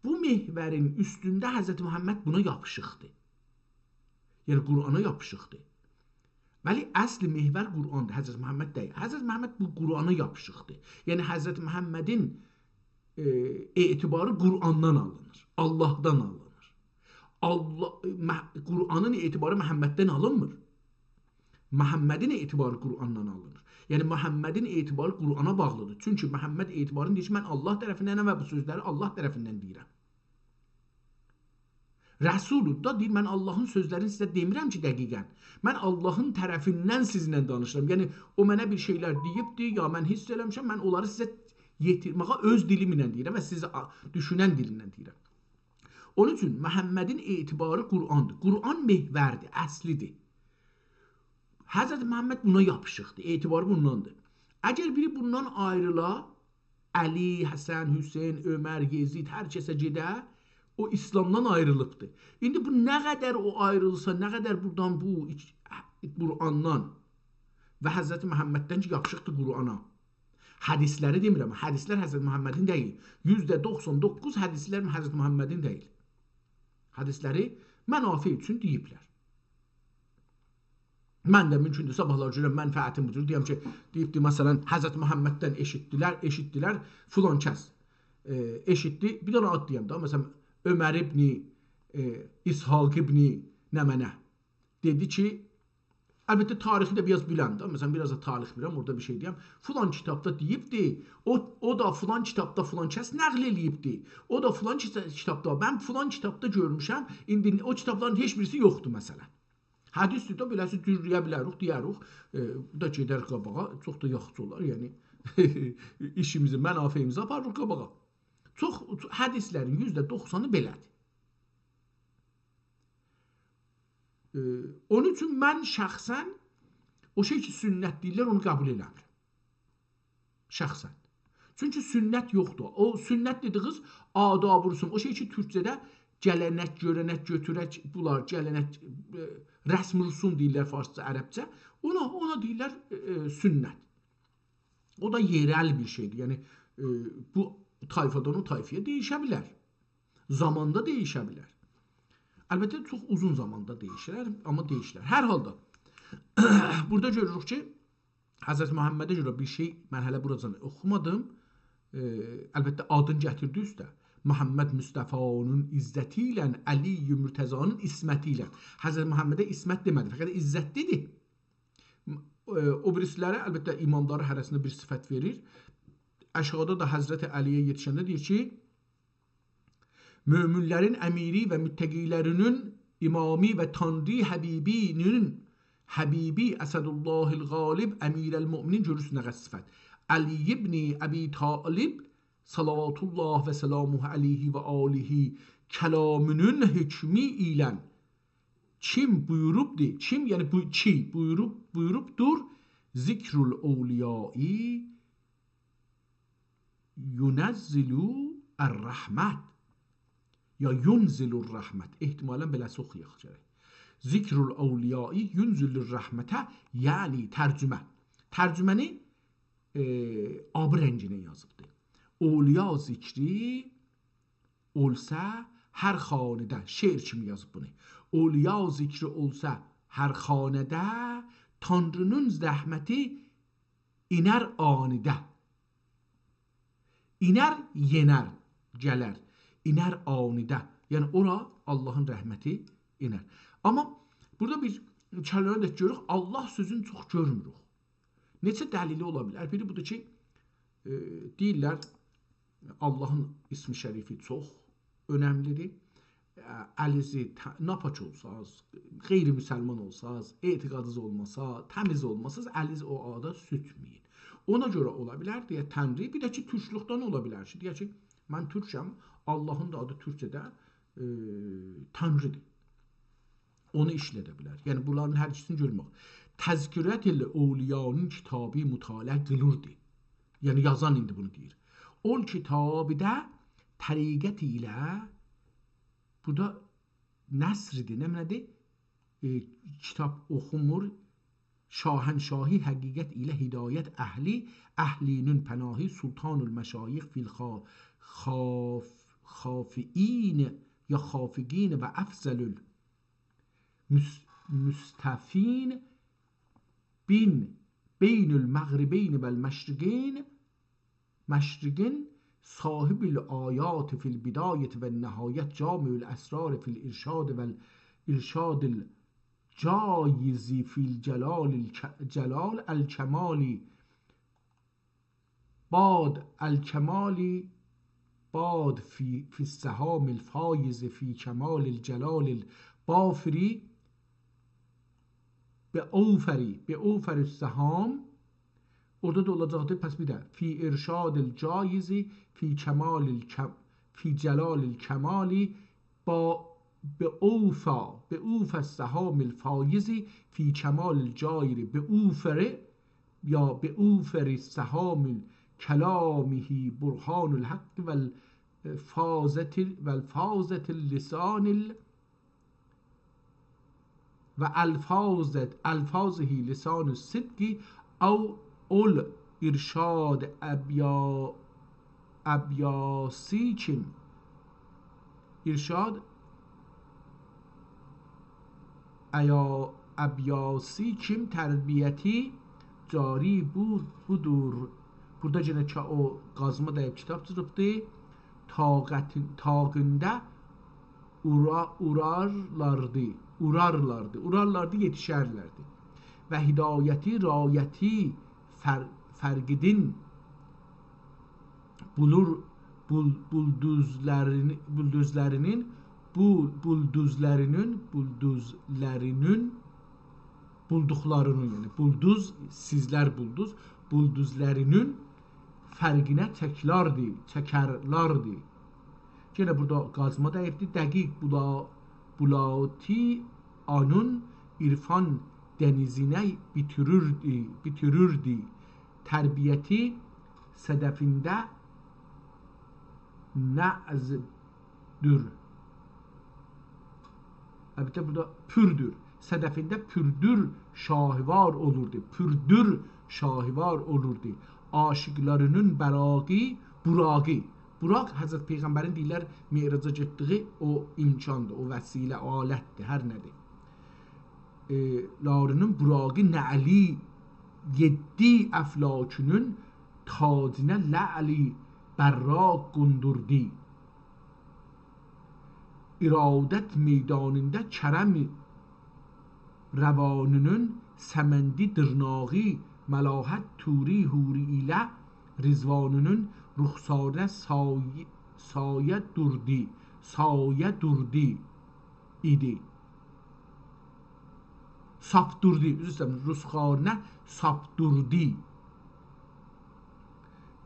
بو محورین اوستونده حضرت محمد بونا یاپیشیقدیر. یعنی قرآنا یاپیشیقدیر. ولی اصل محور قرآندیر، حضرت محمد دئییل. حضرت محمد بو قرآنا یاپیشیقدیر. یعنی حضرت محمدین، ائ، اعتباری قرآندان آلینیر، آللاهدان آلینیر. آللاه، مح-، قرآنین اعتباری محمددن آلینمیر. محمدین اعتباری قرآندان آلینیر. یعنی محمدین اعتباری قرآنا باغلیدیر. چونکی محمد اعتبارینی دئییر کی، من آللاه طرفیندنم و بو سؤزلری آللاه طرفیندن دئییرم. رسول دا دئییر، من آللاهین سؤزلرینی سیزه دئمیرم کی، دقیقاً. من آللاهین طرفیندن سیزینله دانیشیرام. یعنی، او منه بیر شئیلر دئییبدی، یا من حس ائله‌میشم، من اونلاری سیزه یئتیرمه‌یه اؤز دیلیم ایله دئییرم و سیزه آ-، دوشونن دیلینن دئییرم. اونون اوچون محمدین اعتباری قرآندیر. قرآن محوردیر، اصلیدیر. حضرت محمد بونا یاپیشیقدیر، اعتباری بونداندیر. اگر بیری بوندان آیریلا، علی، حسن، حسین، عمر، یزید، هر کسه گئده، او اسلامدان آیریلیبدیر. ایندی بو نه قدر او آیریلسا، نه قدر بورادان بو ایچ-، قرآندان و حضرت محمددن کی، یاپیشیقدیر قرآنا. حدیثلری دئمیرم، حدیثلر حضرت محمدین دئییل. یوزده دوخسان دوققوز حدیثلر حضرت محمدین دئییل. حدیثلری منافع اوچون دئییبلر. من ده مومکوندور، صاباحلار گؤرم منفعتیم بودور. دئیم کی، دئییبدی، مثلاً، حضرت محمددن ائشیتدیلر، ائشیتدیلر، فلان کس، ائ، ائشیتدی. بیر دنه آد دئیم ده، مثلاً، عمر ابن، ائ، اسحاق ابن نمنه. دئدی کی، البته، تاریخی ده بیر آز بیلم ده، مثلاً، بیر آز دا تاریخ بیلم، اورادا بیر شئی دئیم. فلان کیتابدا دئییبدی، او، او دا فلان کیتابدا فلان کس نقل ائله‌ییبدی، او دا فلان کیتا-، کیتابدا، من فلان کیتابدا گؤرموشم، ایندی او کیتابلارین هئچ بیریسی یوخدور، مثلاً. حدیثدیر ده، بئله‌سی جورله‌یه بیلریک، دئیریک، ائ، بو دا گئدر قاباغا، چوخ دا یاخشی اولار، یعنی، ایشیمیزی، منافعیمیزی آپاریریق قاباغا. چوخ، چوخ حدیثلرین یوزده دوخسانی بئله‌دیر. ائ، اونون اوچون من شخصاً او شئی کی، سنت دئییرلر، اونو قبول ائله‌میرم. شخصاً. چونکی سنت یوخدور. او سنت دئدیگینیز آداب و رسوم، او شئی کی، تورکجه‌ده گله‌نک، گؤره‌نک، گؤتورک، بونلار گله‌نک، ائ، رسم رسوم دئییرلر فارسجا، عربجه. اونا، اونا دئییرلر، ائ، ائ، سنت. او دا یئرل بیر شئیدیر. یعنی، ائ، بو طایفادان او طایفایا دییشه بیلر. زاماندا دییشه بیلر. البته، چوخ اوزون زاماندا دییشیلر، آمما دییشیلر. هر حالدا، بورادا گؤروروک کی، حضرت محمده گؤره بیر شئی، من هله بوراجان اوخومادیم. ائ، البته، آدین گتیردی اوسته. محمد مصطفی‌نین عزتی ایله، علی مرتضی‌نین عصمتی ایله. حضرت محمده عصمت دئمه‌دی، فقط عزت دئدی. ائ، او بیریسیلری، البته، اماملاری هره‌سینه بیر صفت وئریر. آشاغیدا دا حضرت علی‌یه یئتیشنده دئییر کی، مؤمنلرین امیری و متقی‌لرینین امامی و تانری حبیبی‌نین حبیبی اسدالله الغالب امیرالمؤمنین، گؤرورسون نه قدر صفت. علی ابن ابی طالب صلوات الله و سلامه علیه و آله کلامی‌نین حکمی ایله کیم بویوروبدور، کیم، یعنی بو، کی، بویوروب، بویوروبدور، ذکر الاولیاء ینزل الرحمة. یا ینزل الرحمة. احتمالاً بئله‌سی اوخویاق گرک. ذکر الاولیاء ینزل الرحمة، یعنی ترجمه. ترجمه‌نی ائ، آبی رنگینن یازیبدی. اولیا ذکری اولسا هر خانه‌ده، شعر کیمی یازیب بونو. اولیا ذکری اولسا هر خانه‌ده، تانری‌نین رحمتی اینر آنیده. اینر، یئنر، گلر. اینر آنیده. یعنی اورا آللاهین رحمتی اینر. آمما بورادا بیز کلمه‌ده گؤروروک، آللاه سؤزونو چوخ گؤرموروک. نئچه دلیلی اولا بیلر؟ بیری بودور کی، ائ، دئییرلر، آللاهین اسم شریفی چوخ اؤنملی‌دیر. ا، الیزی ته-، ناپاک اولساز، غیر مسلمان اولساز، اعتقادینیز اولماسا، تمیز اولماساز، الیز او آدا سورتمه‌یین. اونا گؤره اولا بیلر، دئیه، تنری، بیر ده کی، تورکلوکدن اولا بیلر کی، دئیه کی، من تورکم، آللاهین دا آدی تورکجه‌ده، ائ، تنری‌دیر. اونو ایشلده بیلر. یعنی، بونلارین هر ایکیسینی گؤرمک. تذکرة الاولیانین کیتابی مطالعه قیلوردی. یعنی، یازان ایندی بونو دئییر. اول کیتابیده طریقت ایله، بورادا نثردیر، نمنه‌دیر؟ ائ، کیتاب اوخومور، شاهنشاهی حقیقت ایله هدایت اهلی، اهلی‌نین پناهی، سلطان المشایخ فی الخا-، خاف-، خافئین یا خافقین و افضل المس-، مستفین بین، بین المغربین و المشرقین، مشرقین، صاحب الآیات فی البدایة و النهایة، جامع الاسرار فی الارشاد و الارشاد الجایز فی الجلال الک-، جلال الکمالی، باد الکمالی، باد فی، فی السهام الفایز فی کمال الجلال البافری، به اوفری، به اوفر السهام، اورادا دا اولاجاقدیر، پس بیر ده، فی ارشاد الجایز، فی کمال الکم-، فی جلال الکمالی، با، به اوفا، به اوفا السهام الفایز، فی کمال الجایری، به اوفر، یا به اوفر السهام کلامه برهان الحق و الفاظة، و الفاظة اللسان ال-، و الفاظة، الفاظه لسان الصدق او الارشاد ابیا-، ابیاسی کیم. ارشاد ایا-، ابیاسی کیم تربیتی جاری بو-، بودور. بورادا یئنه کا-، او قازما دَییب کیتاب چیزیبدی. طاقتین، طاقینده اورا-، اورارلاردی، اورارلاردی، اورارلاردی، یئتیشرلردی. و هدایتی، رایتی فر-، فرقیدین بولور، بول-، بولدوزلرینی-، بولدوزلرینین، بو-، بولدوزلرینین، بولدوزلرینین، بولدوقلارینین، یعنی بولدوز، سیزلر بولدوز، بولدوزلرینین فرقینه چکلاردی، چکرلاردی. یئنه بورادا قازما دَییبدی. دقیق بولا-، بولاتی آنون عرفان دنیزینه بیتیریردی، بیتیریردی. تربیتی صدفینده نعزدور. البته، بورادا پوردور. صدفینده پوردور شاهوار اولوردو. پوردور شاهوار اولوردو. عاشیقلارینین براقی، براقی. براق حضرت پیغمبرین دئییرلر معراجا گئتدیگی او امکاندیر، او وسیله، آلتدیر، هر نه‌دیر. ائ، لارینین براقی نعلی یئددی افلاکونون تاجینه لعلی براق قوندوردو. ارادت میدانیندا کرم روانینین سمندی دیرناغی ملاحت طوری حوری ایله رضوانینین رخسارینه سای-، سایه دوردو، سایه دوردو ایدی. ساپدوردو، عذر ایسته‌ییرم، رخسارینه ساپدوردو.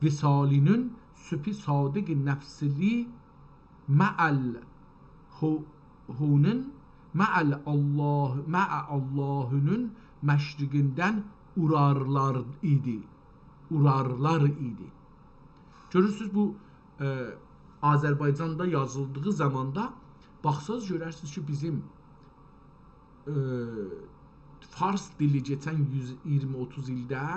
وصالینین صبح صادق نفسلی مع ال-، هو-، هونون، مع ال-، الله، مع آللاهینین مشرقیندن اورارلار ایدی. اورارلار ایدی. گؤرورسوز، بو، ائ، آذربایجاندا یازیلدیغی زاماندا باخساز گؤررسینیز کی، بیزیم، ائ، فارس دیلی کئچن یوز اییرمی، اوتوز ایلده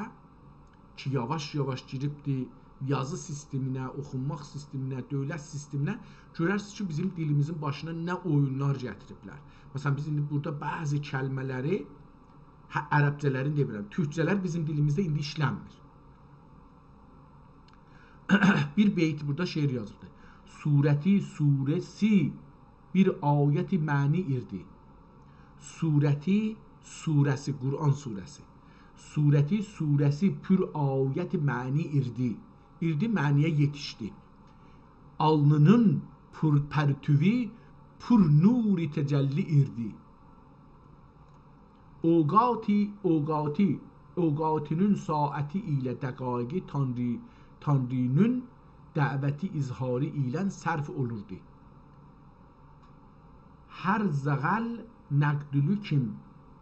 کی یاواش-یاواش گیریبدی یازی سیستمینه، اوخونماق سیستمینه، دؤولت سیستمینه، گؤررسینیز کی، بیزیم دیلیمیزین باشینا نه اویونلار گتیریبلر. مثلا، بیز ایندی بورادا بعضی کلمه‌لری، هه، عربجه‌لرین دئمیرم، تورکجه‌لر بیزیم دیلیمیزده ایندی ایشلنمیر. بیر بیت بورادا شعر یازیبدی. «صورتی سوره‌سی بیر آیت معنی ایردی.» صورتی سوره‌سی، قرآن سوره‌سی. «صورتی سوره‌سی پر آیت معنی ایردی.» ایردی معنی‌یه یئتیشدی. «آلنینین پر پرتووو پر نور تجلی ایردی.» اوقاتی، اوقاتی، اوقاتینین ساعتی ایله دقایقی تانری، تانرینین دعوتی اظهاری ایله صرف اولوردو. هر زغال نقدلو کیم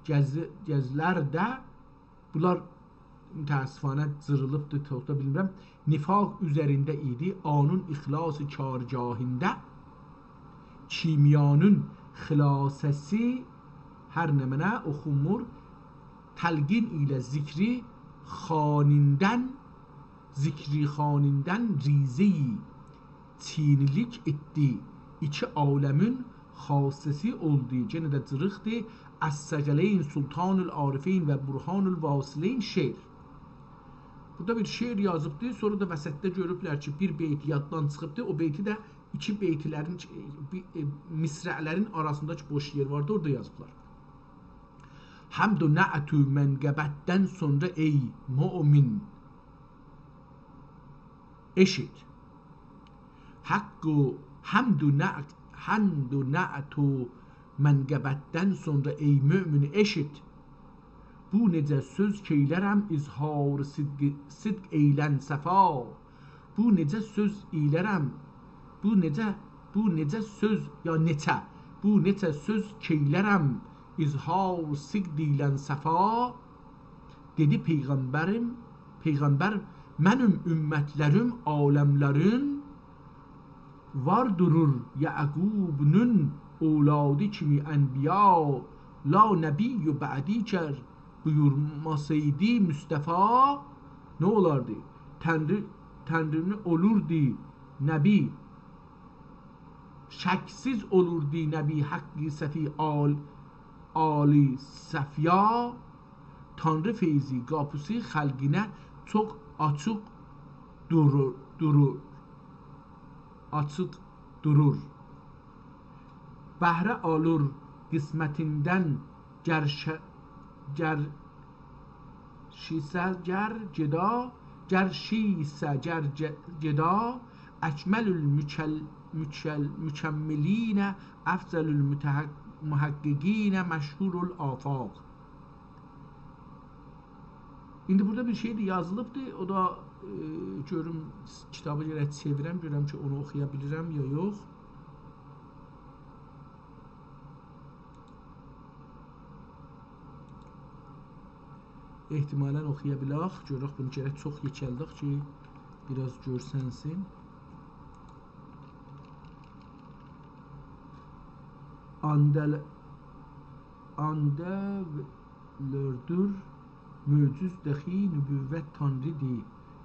گز-، گزلرده، بونلار متأسفانه جیریلیبدیر، چوخ دا بیلمیرم. نفاق اوزرینده ایدی، آنون اخلاص کارگاهینده. کیمیانین خلاصه‌سی هر نمنه اوخونمور. تلقین ایله ذکری خوانیندن، ذکری خوانیندن ریزه‌ای چینلیک ائتدی. ایکی عالمین خاصه‌سی اولدو. یئنه ده جیریقدی. «از ثقلین سلطان العارفین و برهان الواصلین» شعر. بورادا بیر شعر یازیبدی، سونرا دا وسطده گؤروبلر کی، بیر بیت یاددان چیخیبدی. او بیتی ده ایکی بیتلرین، بیر، ائ، مصرع‌لرین آراسیندا کی بوش یئر واردی، اورادا یازیبلار. «حمد و نعت و منقبتدن سونرا ای مؤمن، ائشیت. حق و حمد و نعت، حمد و نعت و منقبتدن سونرا ای مؤمن، ائشیت. بو نئجه سؤز کئیلرم اظهار صدق، صدق ائیلن صفا. بو نئجه سؤز ائیلرم، بو نئجه، بو نئجه سؤز، یا نئچه، بو نئچه سؤز کئیلرم اظهار صدق ائیلن صفا.» دئدی پیغمبریم، پیغمبر: «منیم امتلریم عالملرین وار دورور، یعقوبنون اولادی کیمی انبیا، لا نبی بعدی گر بویورماسایدی مصطفی.» نه اولاردی؟ تنری، تنرینی اولوردو نبی، شکسیز اولوردو نبی حقی صفی آل، آلی صفیا. تانری فیضی قاپیسی خلقینه چوخ آچیق دورور، دورور، آچیق دورور. بهره آلیر قسمتیندن گر شه-، گر شیسه گر گدا، گر شیسه گر گ-، گدا، اکمل المکل-، مکل-، مکملین، افضل المتحق-، محققین، مشهور الآفاق. ایندی بورادا بیر شئی ده یازیلیبدی. او دا، ائ، گؤروم، کیتابی گرک چئویرم، گؤرم کی، اونو اوخویا بیلیرم یا یوخ. احتمالاً اوخویا بیلک. گؤرک، بونو گرک چوخ یئکلدک کی، بیر آز گؤرسنسین. آندل-، آندلردور معجز دخی نبوت تانریدی،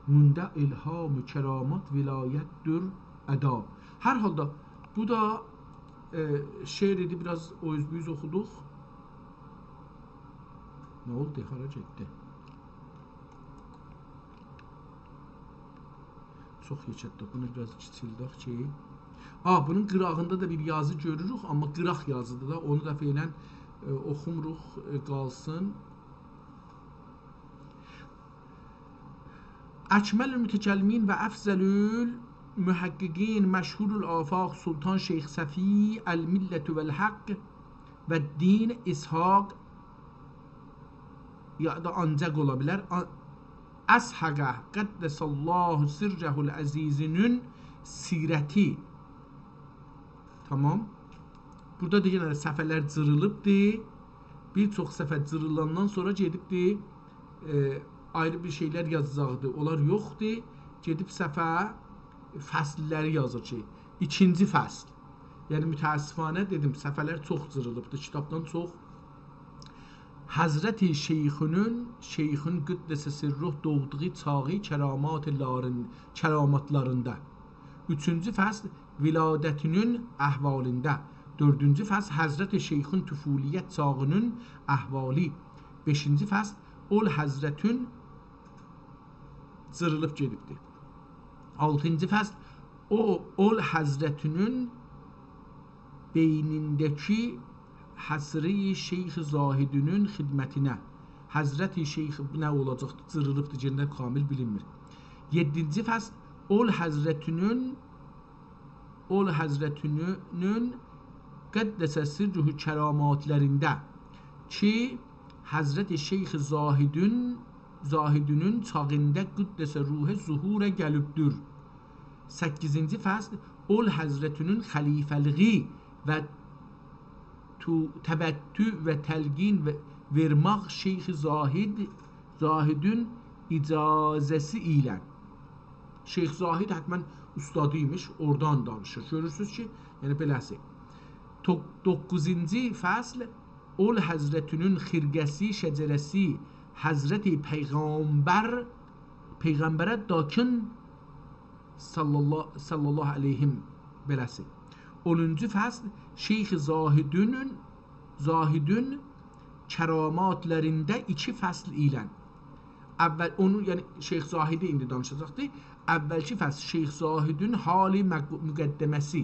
موندا الهام و کرامات ولایتدور ادا. هر حالدا، بو دا، ائ، شعر ایدی، بیر آز او اوز بو اوز اوخودوق. نه اولدو؟ هارا گئتدی؟ چوخ یئکلتدیک. بونو بیر آز کیچیلدک کی. آ، بونون قیراغیندا دا بیر یازی گؤروروک، آمما قیراق یازیدیر دا. اونو دا فعلاً، ائ، اوخوموروق، ائ، قالسین. اکمل المتکلمین و افضل المحققین، مشهور الآفاق، سلطان شیخ صفی، الملة و الحق و الدین، اسحاق، یا دا آنجاق اولا بیلر. آ-، اسحق قدس الله سره العزیزینین سیرتی. تامام. بورادا دا یئنه ده صفحه‌لر جیریلیبدی. بیر چوخ صفحه جیریلاندان سونرا گئدیبدی، ائ، آیری بیر شئیلر یازاجاقدی. اونلار یوخدور. گئدیب صفحه، فصل‌لری یازیر کی، ایکینجی فصل. یعنی، متأسفانه دئدیم، صفحه‌لر چوخ جیریلیبدی، کیتابدان چوخ. حضرت شیخونون، شیخون قدس سره دوغدوغو چاغی کراماتلارین-، کراماتلاریندا. اوچونجو فصل، ولادتینین احوالیندا. دؤردونجو فصل، حضرت شیخون طفولیت چاغینین احوالی. بئشینجی فصل، اول حضرتون جیریلیب گئدیبدی. آلتینجی فصل، او، اول حضرتونون بئینینده‌کی حضرت شیخ زاهدونون خدمتینه. حضرت شیخ نه اولاجاقدی؟ جیریلیبدی، یئنه کامل بیلینمیر. یئددینجی فصل، اول حضرتونون، اول حضرتونون قدس سره کراماتلاریندا کی، حضرت شیخ زاهدون، زاهدونون چاغیندا قدس روحو ظهورا گلیبدیر. سککیزینجی فصل، اول حضرتونون خلیفه‌لیگی و تو-، توتّع و تلقین و وئرماق شیخ زاهد، زاهدون اجازه‌سی ایله. شیخ زاهد حتماً اوستادی‌یمیش، اورادان دانیشیر. گؤرورسونوز کی، یعنی بئله‌سی. تو-، دوققوزونجو فصل، اول حضرتونون خرقه‌سی، شجره‌سی، حضرت پیغمبر، پیغمبره داکین صلی الله، صلی الله علیهم بئله‌سی. اونونجو فصل، شیخ زاهدونون، زاهدون کراماتلاریندا ایکی فصل ایله. اول اونو، یعنی شیخ زاهدی ایندی دانیشاجاقدی. اولکی فصل شیخ زاهدون حال مق-، مقدمه‌سی.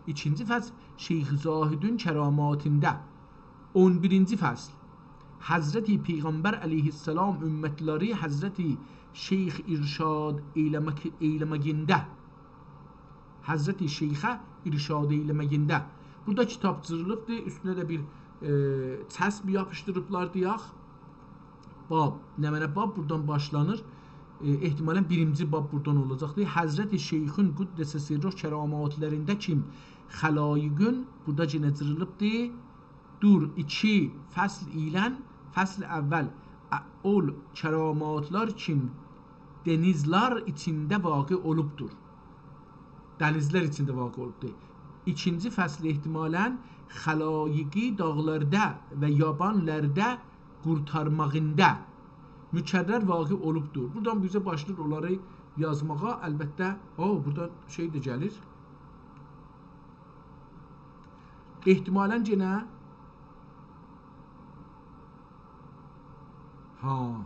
ایکینجی فصل شیخ زاهدون کراماتیندا. اون بیرینجی فصل. حضرت پیغمبر علیه‌السلام امتلری حضرت شیخ ارشاد ائیله‌مک، ائیله‌مگینده. حضرت شیخه ارشاد ائیله‌مگینده. بورادا کیتاب جیریلیبدیر، اوستونه ده بیر، ائ، چسب یاپیشدیریبلار دئیک. باب، نمنه باب بورادان باشلانیر. ائ، احتمالاً بیرینجی باب بورادان اولاجاقدیر. حضرت شیخون قدس سره کراماتلاریندا کیم خلایقون، بورادا یئنه جیریلیبدیر. دور ایکی فصل ایله، فصل اول، ا-، اول کراماتلار کیم دنیزلر ایچینده واقع اولوبدور. دنیزلر ایچینده واقع اولوبدور. ایکینجی فصل احتمالاً خلایقی داغلاردا و یابانلاردا قورتارماغیندا مکرر واقع اولوبدور. بورادان بیزه باشلاییر اونلاری یازماغا. البته، او، بورادا شئی ده گلیر. احتمالاً یئنه، ها.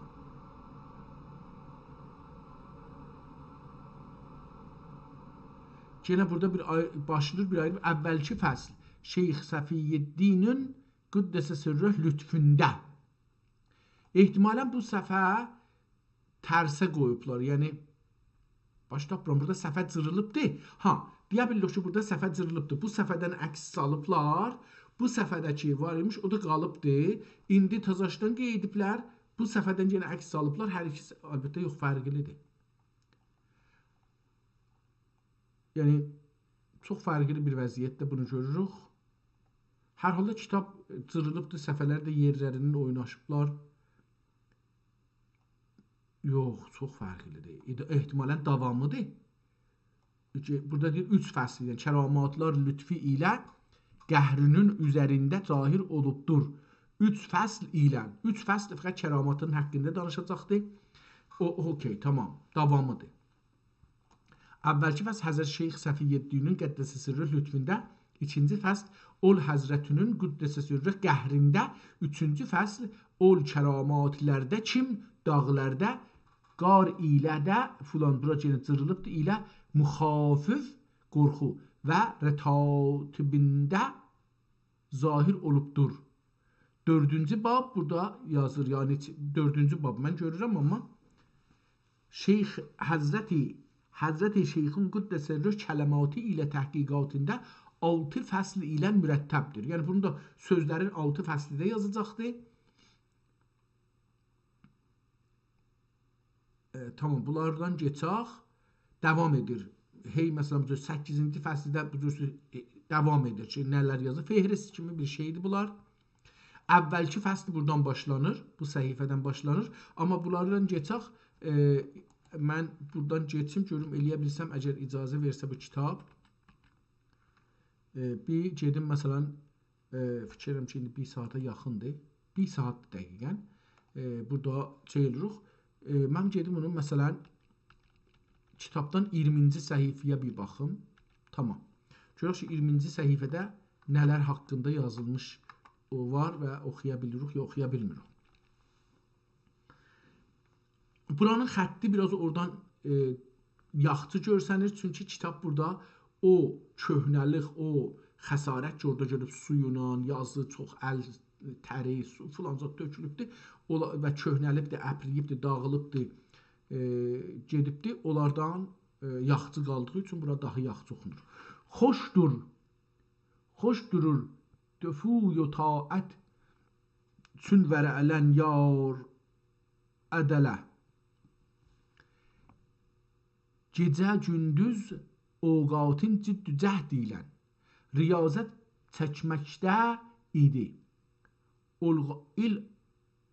یئنه بورادا بیر آی-، باشلاییر بیر آیری، اولکی فصل شیخ صفی‌الدینین قدس سره لطفوندا. احتمالاً بو صفحه ترسه قویوبلار. یعنی، باش تاپمیرام. بورادا صفحه جیریلیبدی. ها، دئیه بیلیریک کی، بورادا صفحه جیریلیبدی. بو صفحه‌دن عکس سالیبلار. بو صفحه‌ده کی وار ایمیش، او دا قالیبدی. ایندی تازاشدان قئییدیبلر. بو صفحه‌دن یئنه عکس سالیبلار. هر ایکیسی، البته، یوخ، فرقلی‌دیر. یعنی، چوخ فرقلی بیر وضعیتده بونو گؤروروک. هر حالدا کیتاب جیریلیبدیر، صفحه‌لر ده یئرلریندن اویناشیبلار. یوخ، چوخ فرقلی‌دیر. احت-، احتمالاً داوامی‌دیر. بورادا دئییر، اوچ فصل، یعنی کراماتلار لطفی ایله قهرینین اوزرینده ظاهر اولوبدور. اوچ فصل ایله، اوچ فصل فقط کراماتین حاقیندا دانیشاجاقدی. او، اوکئی، تامام، داوامی‌دیر. اولکی فصل حضرت شیخ صفی‌الدینین قدس سره لطفوندا، ایکینجی فصل اول حضرتونون قدس سره قهرینده، اوچونجو فصل اول کراماتلاردا کیم داغلاردا، غار ایله ده فلان، بورا یئنه جیریلیبدیر، ایله مخافت، قورخو و رطبینده ظاهر اولوبدور. دؤردونجو باب بورادا یازیر، یعنی چ-، دؤردونجو باب من گؤرورم، آمما شیخ حضرتی، حضرت شیخون قدس سره کلماتی ایله تحقیقاتیندا آلتی فصل ایله مرتبدیر. یعنی بونو دا سؤزلرین آلتی فصلی ده یازاجاقدیر. ائ، تامام، بونلاردان کئچک. داوام ائدیر. هئی، مثلا، بو جور سککیزینجی فصلده بو جور، ائ، داوام ائدیر کی، نه‌لر یازیر. فهرست کیمی بیر شئیدیر بونلار. اولکی فصل بورادان باشلانیر، بو صفحه‌دن باشلانیر. آمما بونلاردان کئچک، ائ، من بورادان کئچیم، گؤروم ائلیه بیلسم، اگر اجازه وئرسه بو کیتاب. ائ، بیر گئدیم، مثلا، ائ، فیکیر ائدیرم کی، ایندی بیر ساعاتا یاخیندیر. بیر ساعاتدیر دقیقاً. ائ، بورادا شئی ائله‌ییریک. ائ، من گئدیم اونو، مثلاً، کیتابدان اییرمینجی صفحه‌یه بیر باخیم. تامام. گؤرک کی، اییرمینجی صفحه‌ده نه‌لر حاقیندا یازیلمیش او وار و اوخویا بیلیریک، یا اوخویا بیلمیریک. بورانین خطی بیر آز اورادان، ائ، یاخشی گؤرسنیر، چونکی کیتاب بورادا او کؤهنه‌لیک، او خسارت کی، اورادا گؤروب سویونان، یازی چوخ ال تری، سو فلان زاد تؤکولوبدور، اولا-، و کؤهنه‌لیبدیر، اپرییبدیر، داغیلیبدیر، ائ، گئدیبدیر. اونلاردان، ائ، یاخشی قالدیغی اوچون بورا داها یاخشی اوخونور. خوش دور، خوش دورور دفوی و طاعت، چون ورعلن یار عدله. گئجه گوندوز اوقاتین جد و جهد ایله ریاضت چکمکده ایدی. اول غا-، ایل-،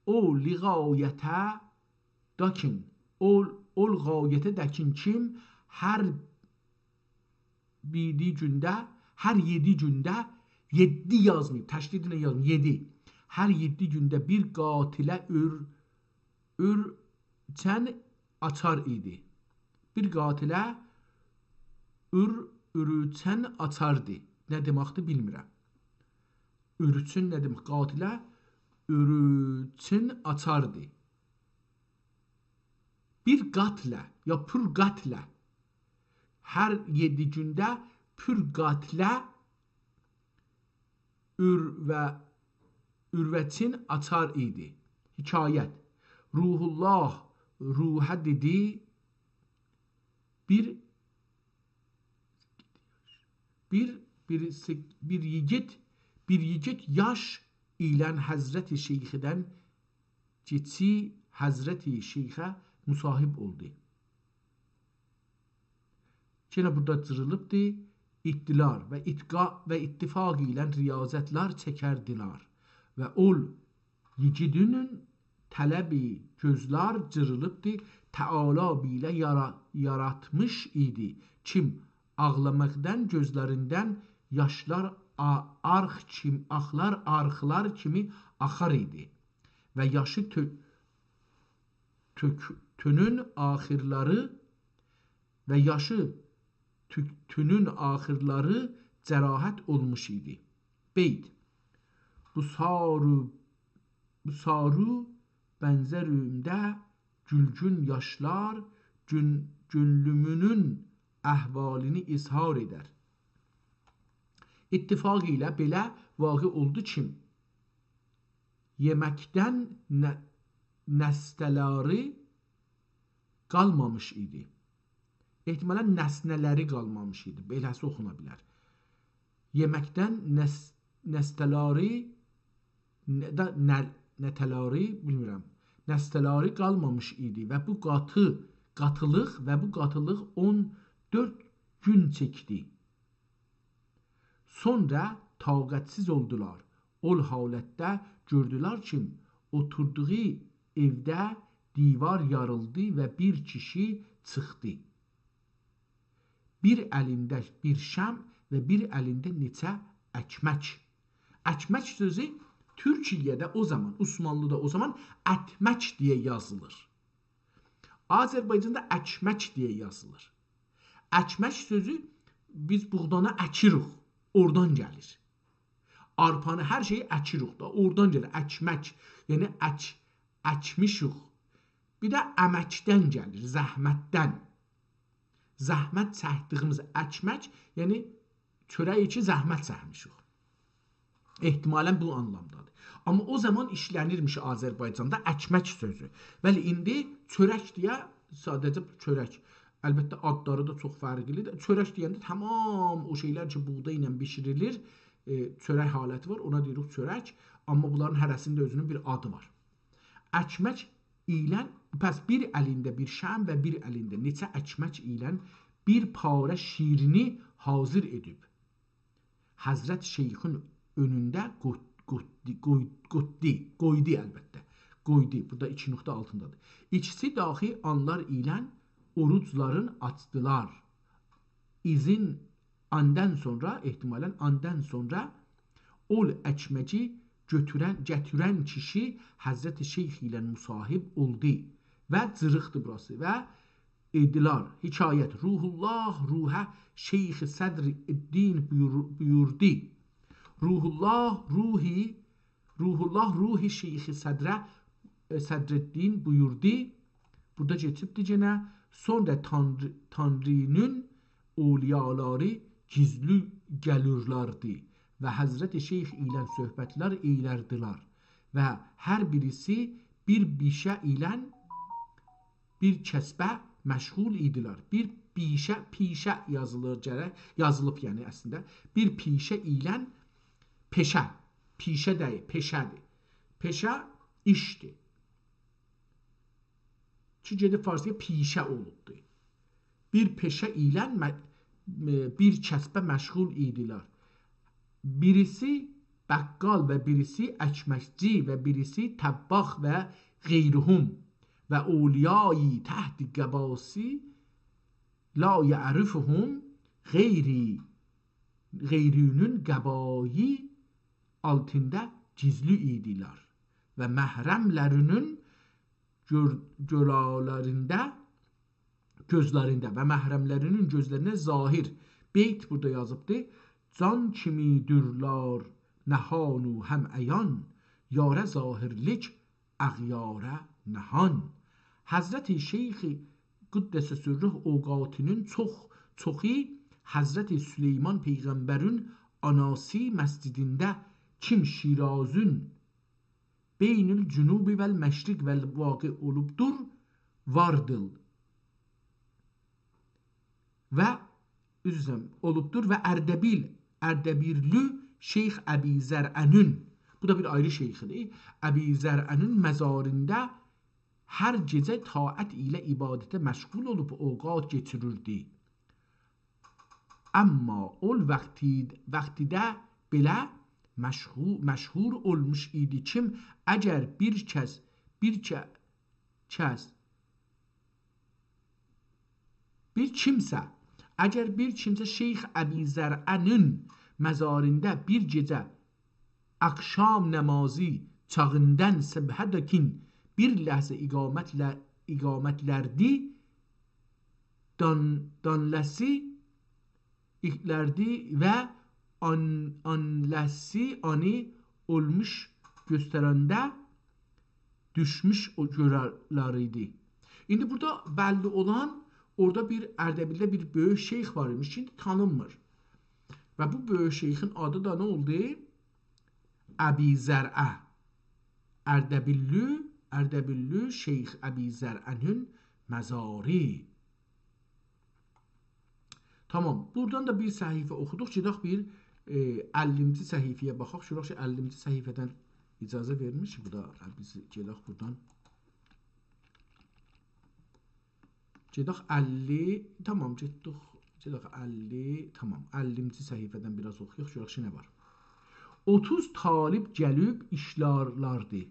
اول غایته داکین، اول، اول غایته داکین کیم هر بیدی گونده، هر یئدی گونده، یئددی یازماییب، تشدیدله یازماییب، یئدی. هر یئددی گونده بیر قاتله اؤر-، اؤرچن آچار ایدی. بیر قاتله اؤر-، اؤرچن آچاردی. نه دئمکدیر، بیلمیرم. اؤرچن نه دئمک؟ قاتله اؤرچن آچاردی. بیر قاتله، یا پور قاتله. هر یئدی گونده پور قاتله اورو-، اوروچین آچار ایدی. حکایت. روح‌الله روحه دئدی: بیر، بیر، بیر، بیر ییگیت، بیر ییگیت یاش ایله حضرت شیخدن کیچیک حضرت شیخه مصاحب اولدو. یئنه بورادا جیریلیبدی. ایتدیلار و اتقا و اتفاق ایله ریاضتلار چکردیلر. و اول ییگیدینین طلبی گؤزلر جیریلیبدی، تعالی بیله یارا-، یاراتمیش ایدی. کیم آغلاماقدان گؤزلریندن یاشلار آ-، آرخ کیم-، آخلار، آرخلار کیمی آخار ایدی. و یاشی تؤ-، تؤک-، تؤنون آخیرلاری و یاشی تؤک-، تؤنون آخیرلاری جراحت اولموش ایدی. بیت. بو سارو، بو سارو بنزرومده گولگون یاشلار گون-، گؤنلومونون احوالینی اظهار ائدر. اتفاق ایله بئله واقع اولدو کی، یئمکدن نه-، نسته‌لری قالمامیش ایدی. احتمالاً نسنه‌لری قالمامیش ایدی. بئله‌سی اوخونا بیلر. یئمکدن نس-، نسته‌لری، نه-، دا-، نه-، نته‌لری، بیلمیرم. نسته‌لری قالمامیش ایدی و بو قاتی، قاتیلیق و بو قاتیلیق اون دؤرد گون چکدی. سونرا طاقتسیز اولدولار. اول حالتده گؤردولر کی، اوتوردوغو ائوده دیوار یاریلدی و بیر کیشی چیخدی. بیر الینده بیر شمع و بیر الینده نئچه اکمک. اکمک سؤزو تورکیه‌ده او زامان، عثمانلی‌دا او زامان اتمک دئیه یازیلیر. آذربایجاندا اکمک دئیه یازیلیر. اکمک سؤزو بیز بوغدانی اکیریک، اورادان گلیر. آرپانی، هر شئیی اکیریک دا، اورادان گلیر اکمک. یعنی اک-، اکمیشیک. بیر ده امکدن گلیر، زحمتدن. زحمت چکدیییمیز اکمک، یعنی چؤرک کی زحمت چکمیشیک. احتمالاً بو آنلامدادیر. آمما او زامان ایشله‌نیرمیش آذربایجاندا اکمک سؤزو. ولی ایندی چؤرک دئیه ساده‌جه چؤرک. البته، آدلاری دا چوخ فرقلیدیر. چؤرک دئینده تمام او شئیلر کی، بوغدا ایله بیشیریلیر، ائ، چؤرک حالتی وار، اونا دئییریک چؤرک. آمما بونلارین هره‌سینین ده اؤزونون بیر آدی وار. اکمک ایله، پس بیر الینده بیر شمع و بیر الینده نئچه اکمک ایله بیر پاره شیرینی حاضر ائدیب، حضرت شیخین اؤنونده قوت-، قوتدی، قوی-، قوتدی، قویدو البته. قویدو، بورادا ایکی نقطه آلتیندادیر. ایکیسی داخی آنلار ایله اوروجلارین آچدیلار. ایذین آندان سونرا، احتمالاً آندان سونرا اول اکمگی گؤتورن، گتیرن کیشی حضرت شیخ ایله مصاحب اولدو و جیریقدی بوراسی و ائدیلار. حکایت: روح‌الله روحه شیخ صدرالدین بویور-، بویوردو. روح‌الله روحی، روح‌الله روحی شیخ صدره، ائ، صدرالدین بویوردو. بورادا کئچیبدی گئنه. سونرا تانری، تانری‌نین اولیالاری گیزلی گلیرلردی و حضرت شیخ ایله صحبتلر ائیلردیلر و هر بیریسی بیر پیشه ایله، بیر کسبه مشغول ایدیلر. بیر پیشه، پیشه یازیلیر گرک، یازیلیب یعنی اصلینده. بیر پیشه ایله، پئشه، پیشه دئییل، پئشه‌دیر. پئشه ایشدیر. کی گئدیب فارسی‌یا پیشه اولوبدور. بیر پئشه ایله م-، م-، بیر کسبه مشغول ایدیلر. بیریسی بقال و بیریسی اکمکچی و بیریسی طباخ و غیرهم و اولیایی تحت قباسی لا یعرفهم غیری، غیری‌نین قبایی آلتیندا گیزلی ایدیلر و محرملری‌نین گؤر-، گؤرالاریندا، گؤزلرینده و محرملری‌نین گؤزلرینده ظاهر. بیت بورادا یازیبدی: جان کیمی‌دیرلر نهان و هم عیان، یاره ظاهرلیک، اغیاره نهان. حضرت شیخ قدس سره اوقاتی‌نین چوخ، چوخو حضرت سلیمان پیغمبرین آناسی مسجدینده کیم شیرازین بین الجنوب و المشرق و واقع اولوبدور، واردیل و، عذر ایسته‌ییرم، اولوبدور و اردبیل، اردبیللی شیخ ابی‌زرعه‌نین، بو دا بیر آیری شیخدیر، ابی‌زرعه‌نین مزاریندا هر گئجه طاعت ایله عبادته مشغول اولوب اوقات کئچیریردی. اما اول واختی، واختیده بئله مشهو-، مشهور اولموش ایدی. کیم اگر بیر کس، بیر ک-، کس، بیر کیمسه، اگر بیر کیمسه شیخ ابی‌زرعه‌نین مزاریندا بیر گئجه آخشام نمازی چاغیندان صبحه‌دکین بیر لحظه اقامتله-، اقامتلردی، دان-، دانلسی، ایکلردی و آن-، آنلسی آنی اولموش گؤسترنده دوشموش او گؤررلر ایدی. ایندی بورادا بللی اولان، اورادا بیر اردبیلده بیر بؤیوک شیخ وار ایمیش کی، ایندی تانینمیر. و بو بؤیوک شیخین آدی دا نه اولدو؟ ابی‌زرعه. اردبیللی، اردبیللی شیخ ابی‌زرعه‌نین مزاری. تامام، بورادان دا بیر صفحه اوخودوق. گئدک بیر، ائ، اللینجی صفحه‌یه باخاق. گؤرک کی، اللینجی صفحه‌دن اجازه وئرمیش. بو دا، هه، بیز گئدک بورادان. گئدک اللی، تامام، گئتدیک. گئدک اللی، تامام. اللینجی صفحه‌دن بیر آز اوخویاق، گؤرک کی، نه وار. اوتوز طالب گلیب ایشلرلردی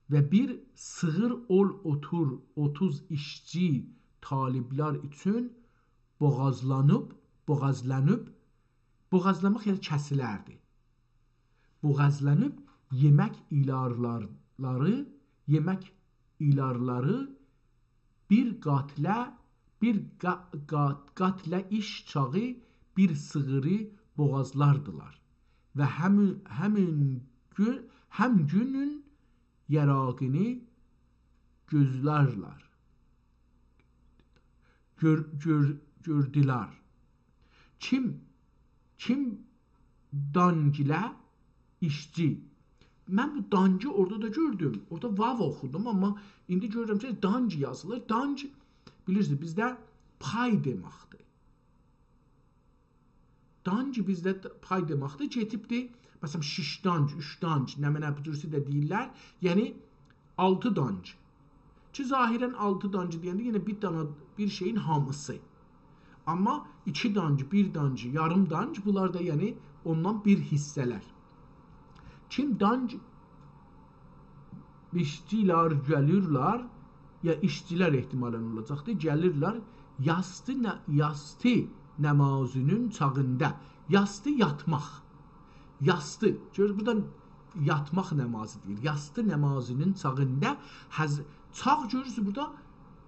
و بیر سیغیر اول اوتور، اوتوز ایشچی طالبلر اوچون بوغازلانیب، بوغازلانیب، بوغازلاماق یعنی کسیلردی. بوغازلانیب یئمک ایلارلاری، یئمک ایلارلاری بیر قاتله، بیر قا-، قات-، قاتله ایش چاغی بیر سیغیری بوغازلاردیلار. و همین، همین گون، هم گونون یراغینی گؤزلرلر. گؤر-، گؤر-، گؤردولر. کیم، کیم دانگیله ایشچی. من بو دانگی اورادا دا گؤردوم. اورادا واو اوخودوم، آمما ایندی گؤرورم کی، دانگی یازیلیر. دانگ، بیلیرسینیز، بیزده پای دئمکدیر. دانگ بیزده د-، پای دئمکدیر. گئدیبدی، مثلا، شیش دانگ، اوچ دانگ، نمنه بو جورسی ده دئییرلر. یعنی، آلتی دانگ. کی، ظاهرا آلتی دانگ دئینده یئنه بیر دانا، بیر شئیین هامیسی. آمما ایکی دانگ، بیر دانگ، یاریم دانگ، بونلار دا، یعنی، اوندان بیر حیصه‌لر. کیم دانگ ایشچیلر گلیرلر، یا ایشچیلر احتمالا اولاجاقدیر، گلیرلر یاستی ن-، یاستی نمازی‌نین چاغیندا. یاستی یاتماق. یاستی. گؤر، بورادا، یاتماق نمازی دئییر. یاستی نمازی‌نین چاغیندا حض-، چاغ گؤرورسونوز بورادا،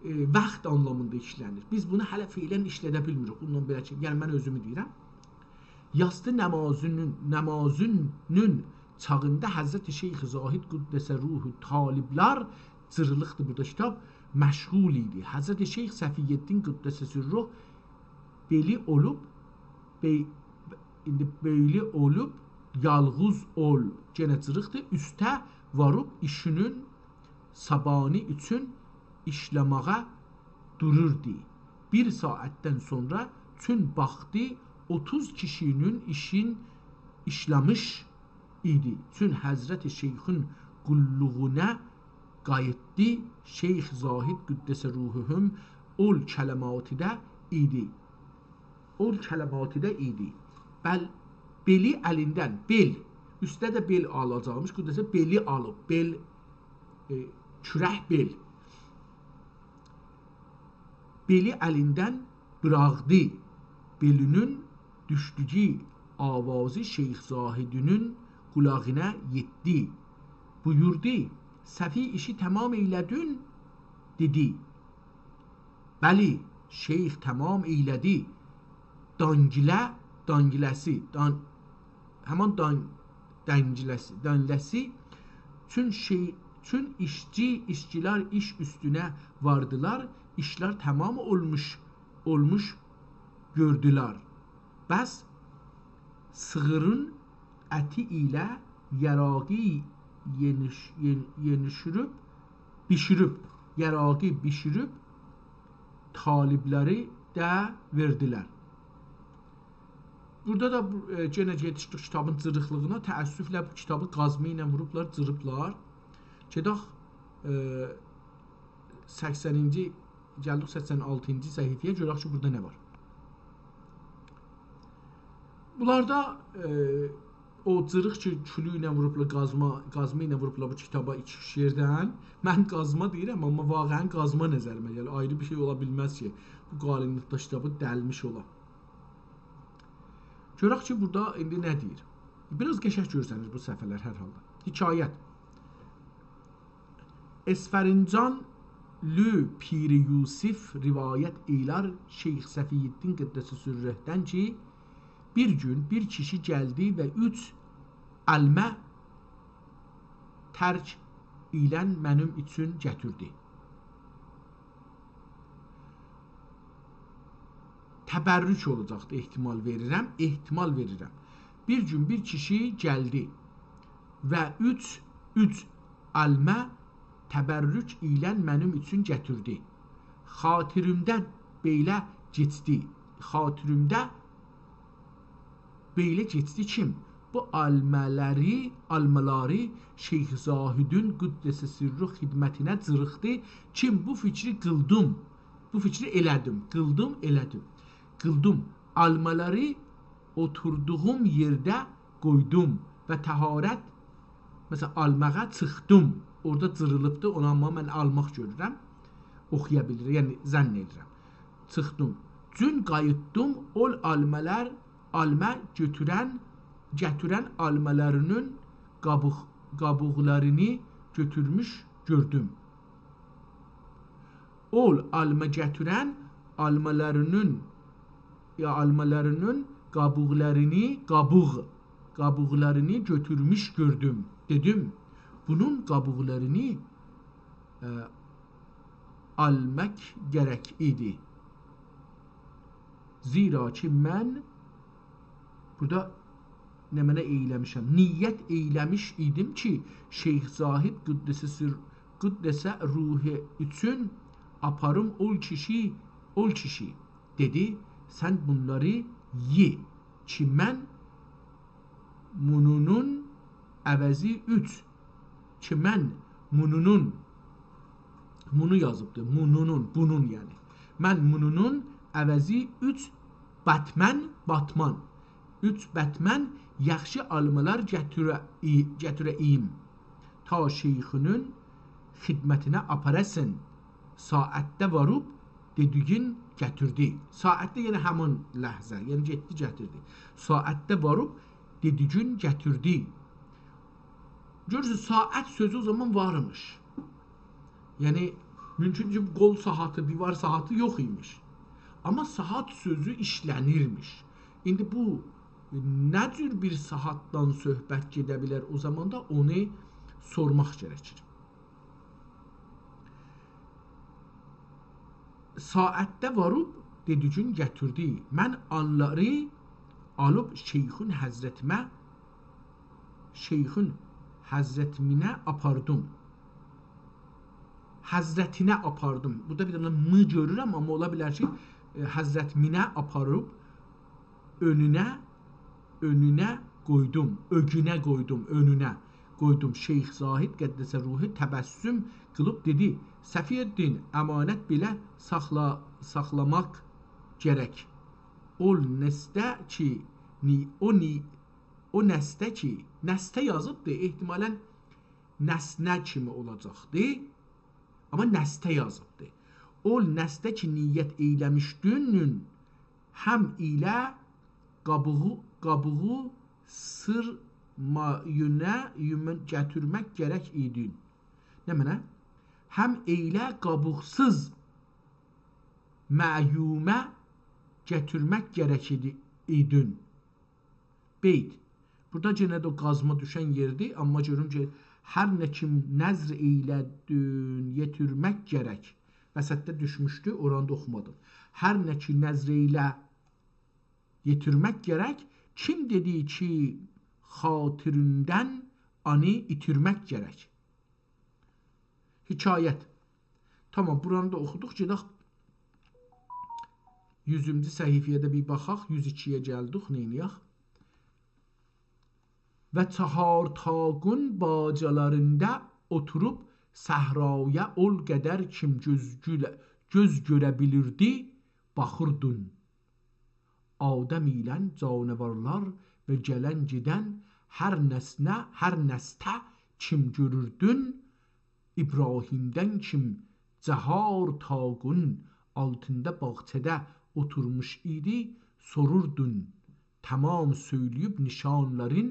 ائ، واخت آنلامیندا ایشله‌نیر. بیز بونو هله فعلاً ایشلده بیلمیریک. بوندان بئله کی، یعنی من اؤزومو دئییرم. یاستی نمازی‌نین، نمازی‌نین چاغیندا حضرت شیخ زاهد قدس روحو طالبلر، جیریلیقدیر بورادا کیتاب، مشغول ایدی. حضرت شیخ صفی‌الدین قدس سره بئلی اولوب، بئ-، ایندی بئلی اولوب، یالغیز اول، یئنه جیریقدیر، اوسته واریب ایشی‌نین صابانی اوچون ایشله‌مه‌یه دوروردو. بیر ساعاتدان سونرا چون باخدی، اوتوز کیشی‌نین ایشین ایشله‌میش ایدی. چون حضرت شیخین قوللوغونا قاییتدی. شیخ زاهد قدس روحهم اول کلماتی‌ده ایدی. اول کلماتی‌ده ایدی. بل-، بئلی الیندن، بئل. اوسته ده بئل آلاجاقمیش. قدس بئلی آلیب. بئل، ائ، کورک بئل. بئلی الیندن بوراخدی. بئلی‌نین دوشدوگو آوازی شیخ زاهدی‌نین قولاغینا یئتدی. بویوردو: «صفی، ایشی تمام ائیله‌دین؟» دئدی: «بلی، شیخ تمام ائیله‌دی.» دانگیله، دانگیله‌سی، دان-، همان دان-، دنگیله‌سی، دنگیله‌سی، چون شئی-، چون ایشچی، ایشچیلر ایش اوستونه واردیلار، ایشلر تمام اولموش، اولموش گؤردولر. بس سیغیرین اتی ایله یاراغی یئنیش-، یئن-، یئنیشیریب، بیشیریب، یاراغی بیشیریب، طالبلری ده وئردیلر. بورادا دا بو، ائ، یئنه یئتیشدیک کیتابین جیریقلیغینا. تأسفله بو کیتابی قازما ایله ووروبلار، جیریبلار. گئدک، ائ، سکسنینجی، گلدیک سکسن آلتینجی صفحه‌یه، گؤرک کی، بورادا نه وار. بونلاردا، ائ، او جیریق کی، کولو ایله ووروبلار، قازما، قازما ایله ووروبلار بو کیتابا ایکی-اوچ یئردن. من قازما دئییرم، آمما واقعاً قازما نظریمه گلیر. آیری بیر شئی اولا بیلمز کی، بو قالینلیقدا کیتابی دلمیش اولا. گؤرک کی، بورادا ایندی نه دئییر؟ بیر آز قشنگ گؤرسنیر بو صفحه‌لر هر حالدا. حکایت. اسفرینجانلی پیر یوسف روایت ائیلر شیخ صفی‌الدین قدس سره‌دن کی، بیر گون بیر کیشی گلدی و اوچ آلما ترک ایله منیم اوچون گتیردی. تبرک اولاجاقدی، احتمال وئریرم، احتمال وئریرم. بیر گون بیر کیشی گلدی و اوچ، اوچ آلما تبرک ایله منیم اوچون گتیردی. خاطیریمده بئله کئچدی، خاطیریمده بئله کئچدی کیم بو آلمالاری، آلمالاری شیخ زاهدین قدس سرّو خدمتینه جیریقدی، کیم بو فیکری قیلدیم، بو فیکری ائله‌دیم، قیلدیم، ائله‌دیم. قیلدیم، آلمالاری اوتوردوغوم یئرده قویدوم و طهارت، مثلا، آلماغا چیخدیم. اورادا جیریلیبدی، اونا آمما من آلماق گؤرورم. اوخویا بیلیرم، یعنی ظن ائدیرم. چیخدیم. دون قاییتدیم، اول آلمالار، آلما گؤتورن، گتیرن آلمالاری‌نین قابوق، قابوقلارینی گؤتورموش گؤردوم. اول آلما گتیرن آلمالاری‌نین، یا آلمالاری‌نین قابوقلارینی، قابوق، قابوقلارینی گؤتورموش گؤردوم. دئدیم: «بونون قابوقلارینی، ائ، آلماق گرک ایدی. زیرا کی، من»، بورادا نمنه ائیله‌میشم؟ «نیت ائیله‌میش ایدیم کی، شیخ زاهد قدس سر-، قدس روحو اوچون آپاریم اول کیشی، اول کیشی.» دئدی: «سن بونلاری یئ کی، من مونونون عوضی اوچ، کی، من مونونون»، مونو یازیبدی، مونونون، بونون، یعنی. «من مونونون عوضی اوچ باتمن، باتمان، اوچ باتمن یاخشی آلمالار گتیره-، ای-، گتیره‌ییم، تا شیخینین خدمتینه آپاراسین.» ساعتده واریب دئدیگین گتیردی. ساعتده، یعنی همین لحظه، یعنی گئتدی، گتیردی. ساعتده واریب دئدیگین گتیردی. گؤرورسونوز، ساعت سؤزو او زامان وارمیش. یعنی، مومکوندور کی، قول ساعاتی، دیوار ساعاتی یوخ ایمیش. آمما ساعت سؤزو ایشله‌نیرمیش. ایندی بو نه جور بیر ساعاتدان صحبت گئده بیلر او زاماندا، اونو سورماق گره‌کیر. ساعتده واروب، دئدیگین گتیردی. من آنلاری آلیب شیخون حضرتیمه، شیخون حضرتیمینه آپاردیم. حضرتینه آپاردیم. بورادا بیر دنه «می» گؤرورم، آمما اولا بیلر کی، ائ، حضرتیمینه آپاریب، اؤنونه، اؤنونه قویدوم، اؤگونه قویدوم، اؤنونه قویدوم. شیخ زاهد قدس روحو تبسم قیلیب دئدی: «صفی‌الدین، امانت بئله ساخلا-، ساخلاماق گرک. او نسته کی، نی-، او نی-، او نسته کی»، نسته یازیبدی، احتمالاً نسنه کیمی اولاجاقدی. آمما نسته یازیبدی. «او نسته کی نیت ائیله‌میشدین، هم ایله قابوغو، قابوغو سیرمایونه یومون گتیرمک گرک ایدین.» نمنه؟ «هم ایله قابوغسوز معیومه گتیرمک گرک ایدی، ایدین.» بیت. بورادا یئنه ده او قازما دوشن یئردیر، آمما گؤروم کی، «هر نه کی نذر ائیله‌دین یئتیرمک گرک.» وسطده دوشموشدو، اورانی دا اوخومادیم. «هر نه کی نذر ائیله یئتیرمک گرک، کیم دئدی کی خاطیریندن آنی ایتیرمک گرک؟» حکایت. تامام، بورانی دا اوخودوق. گئدک یوزونجو صفحه‌یه ده بیر باخاق. یوز ایکی‌یه گلدیک، نئینیه‌ک؟ «و چهارتاقون باجالاریندا اوتوروب صحرایا اول قدر کیم گؤز گؤله-، گؤز گؤره بیلیردی، باخیردین.» آدم ایله جاناوارلار و گلن گئدن هر نسنه، هر نسته کیم گؤروردون، ابراهیمدن کیم چهارتاقون آلتیندا باغچادا اوتورموش ایدی، سوروردون. تامام سؤیله‌ییب نیشانلارین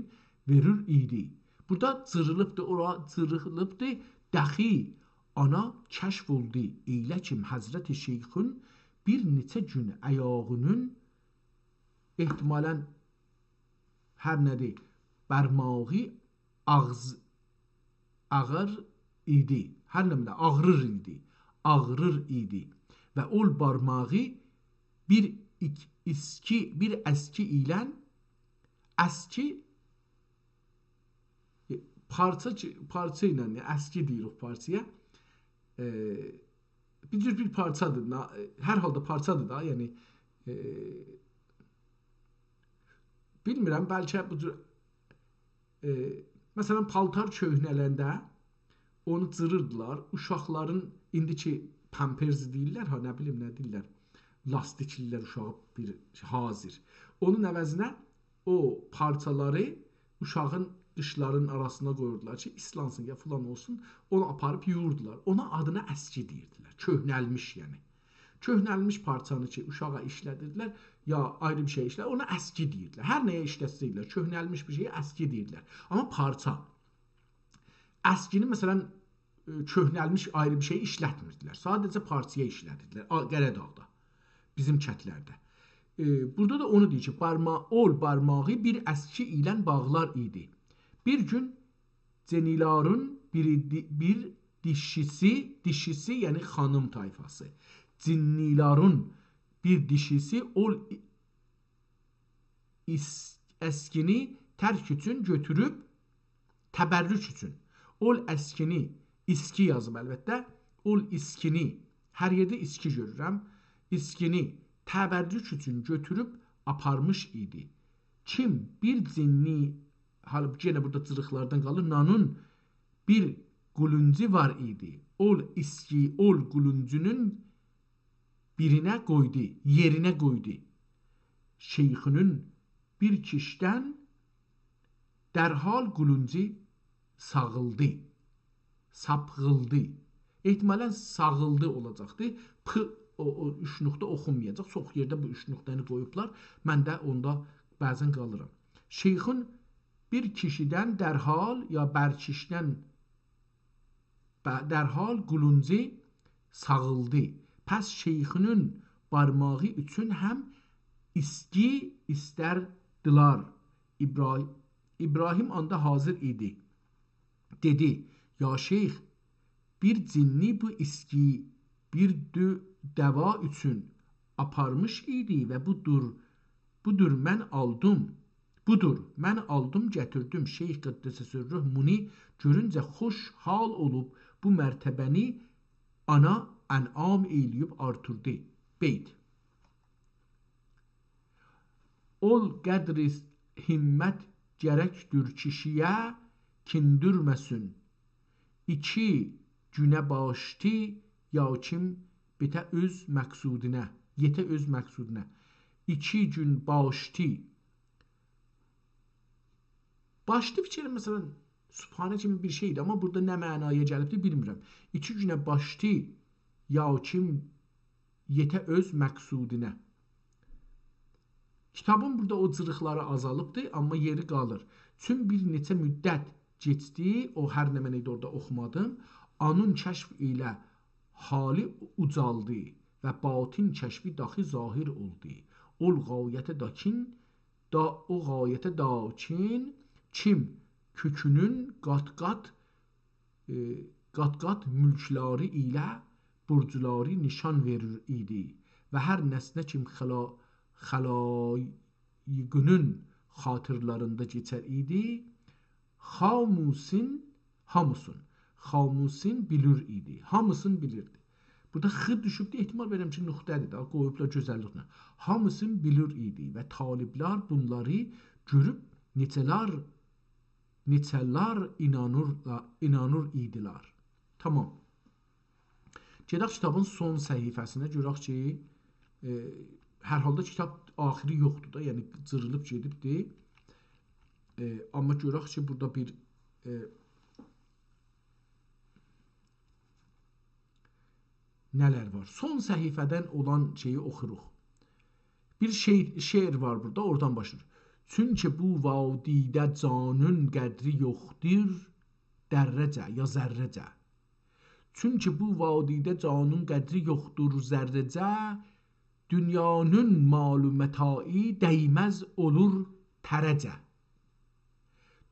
وئریر ایدی. بورادا جیریلیبدی، اورا جیریلیبدی. دخی آنا کشف اولدو، ائیله کیم حضرت شیخون بیر نئچه گون آیاغینین، احتمالاً هر نه‌دیر، بارماغی آغز-، آغیر ایدی. هر نمنه، آغریر ایدی. آغریر ایدی. و اول بارماغی بیر ایک-، ایسکی، بیر اسکی ایله، اسکی، ائ، پارچا کی، پارچا ایله، یعنی اسکی دئییریک پارچایا. ائ، بیر جور بیر پارچادیر. نا-، هر حالدا پارچادیر دا، یعنی، ائ، بیلمیرم، بلکه بو جور، ائ، مثلا، پالتار کؤهنه‌لنده اونو جیریردیلار. اوشاقلارین، ایندی کی پمپرز دئییرلر ها، نه بیلیم، نه دئییرلر، لاستیکله‌ییرلر اوشاغی بیر حاضر. اونون عوضینه او پارچالاری اوشاغین قیچلارین آراسینا قویوردولار کی، ایسلانسین یا فلان اولسون، اونو آپاریب یویوردولار. اونا آدینا اسکی دئییردیلر، کؤهنلمیش یعنی. کؤهنلمیش پارچانی کی، اوشاغا ایشلدیردیلر، یا آیری بیر شئی ایشلدیر، اونا اسکی دئییردیلر. هر نه‌یه ایشلتسه‌یدیلر، کؤهنلمیش بیر شئیه اسکی دئییردیلر. آمما پارچا. اسکینی، مثلا، ائ، کؤهنلمیش آیری بیر شئی ایشلتمیردیلر. ساده‌جه پارچایا ایشلدیردیلر. آ، قره‌داغدا. بیزیم کتلرده. ائ، بورادا دا اونو دئییر کی، بارما-، اول بارماغی بیر اسکی ایله باغلار ایدی. بیر گون جنیلارین بیر دی-، بیر دیشیسی، دیشیسی، یعنی خانیم طایفاسی. جنیلارین بیر دیشیسی اول ای-، ایس-، اسکینی ترک اوچون گؤتوروب، تبرک اوچون. اول اسکینی، ایسکی یازیب البته، اول ایسکینی، هر یئرده ایسکی گؤرورم، ایسکینی تبرک اوچون گؤتوروب آپارمیش ایدی. کیم بیر جنی، حالا یئنه بورادا جیریقلاردان قالیر، نانین بیر قولونجو وار ایدی. اول ایسکی، اول قولونجونون بیرینه قویدو، یئرینه قویدو. شیخونون بیر کیشدن درحال قولونجو ساغیلدی، ساپغیلدی. احتمالاً ساغیلدی اولاجاقدی. پ، او، او اوچ نقطه اوخونمایاجاق. چوخ یئرده بو اوچ نقطه‌نی قویوبلار. من ده اوندا بعضاً قالیرام. شیخون بیر کیشیدن درحال، یا بر کیشیدن ب-، درحال قولونجو ساغیلدی. پس شیخینین بارماغی اوچون هم ایسکی ایستردیلر. ابرا-، ابراهیم آندا حاضر ایدی. دئدی: «یا شیخ، بیر جنّی بو ایسکی بیر دو-، دوا اوچون آپارمیش ایدی و بودور، بودور من آلدیم. بودور، من آلدیم، گتیردیم.» شیخ قدس سره بونو گؤرونجه خوشحال اولوب بو مرتبه‌نی آنا انعام ائیله‌ییب آرتیردی. بیت. اول قدر همت گرکدیر کیشی‌یه، کیندیرمه‌سین. ایکی گونه باشتی، یا کیم بیته اؤز مقصودینه، یئته اؤز مقصودینه. ایکی گون باشتی. باشتی فیکر ائلیرم، مثلا، صبحانه کیمی بیر شئیدیر، آمما بورادا نه معنایا گلیبدیر، بیلمیرم. ایکی گونه باشتی، یا کیم یئته اؤز مقصودینه. کیتابین بورادا او جیریقلاری آزالیبدیر، آمما یئری قالیر. چون بیر نئچه مدت کئچدی، او هر نمنه ایدی اورادا اوخومادیم. آنین کشف ایله حالی اوجالدی و باطن کشفی داخی ظاهر اولدو. اول غایته داکین، دا، او غایته داکین، کیم کؤکونون قات-قات ائ، قات-قات ملکلری ایله برجلری نشان وئریر ایدی و هر نسنه کیم خلا-، خلایقینین خاطرلرینده کئچر ایدی، خاموسین، هامیسین، خاموسین بیلیر ایدی. هامیسین بیلیردی. بورادا خ دوشوبدو، احتمال وئریرم کی، نقطه‌دیر ده، قویوبلار گؤزللیکله. هامیسین بیلیر ایدی و طالبلر بونلاری گؤروب نئچه‌لر نئچه‌لر اینانیر، اینانیر ایدیلر. تامام. گئدک کیتابین سون صفحه‌سینه، گؤرک کی، ائ، هر حالدا کیتاب آخیری یوخدور دا، یعنی جیریلیب گئدیبدیر. ائ، آمما گؤرک کی، بورادا بیر، ائ، نه‌لر وار؟ سون صفحه‌دن اولان شئیی اوخوروق. بیر شعر، شعر وار بورادا، اورادان باشلاییر. چونکی بو وادیده جانین قدری یوخدور درّه‌جه یا ذرّه‌جه. چونکی بو وادیده جانین قدری یوخدور ذرّه‌جه، دونیانین مال و متاعی دیمز اولور تره‌جه.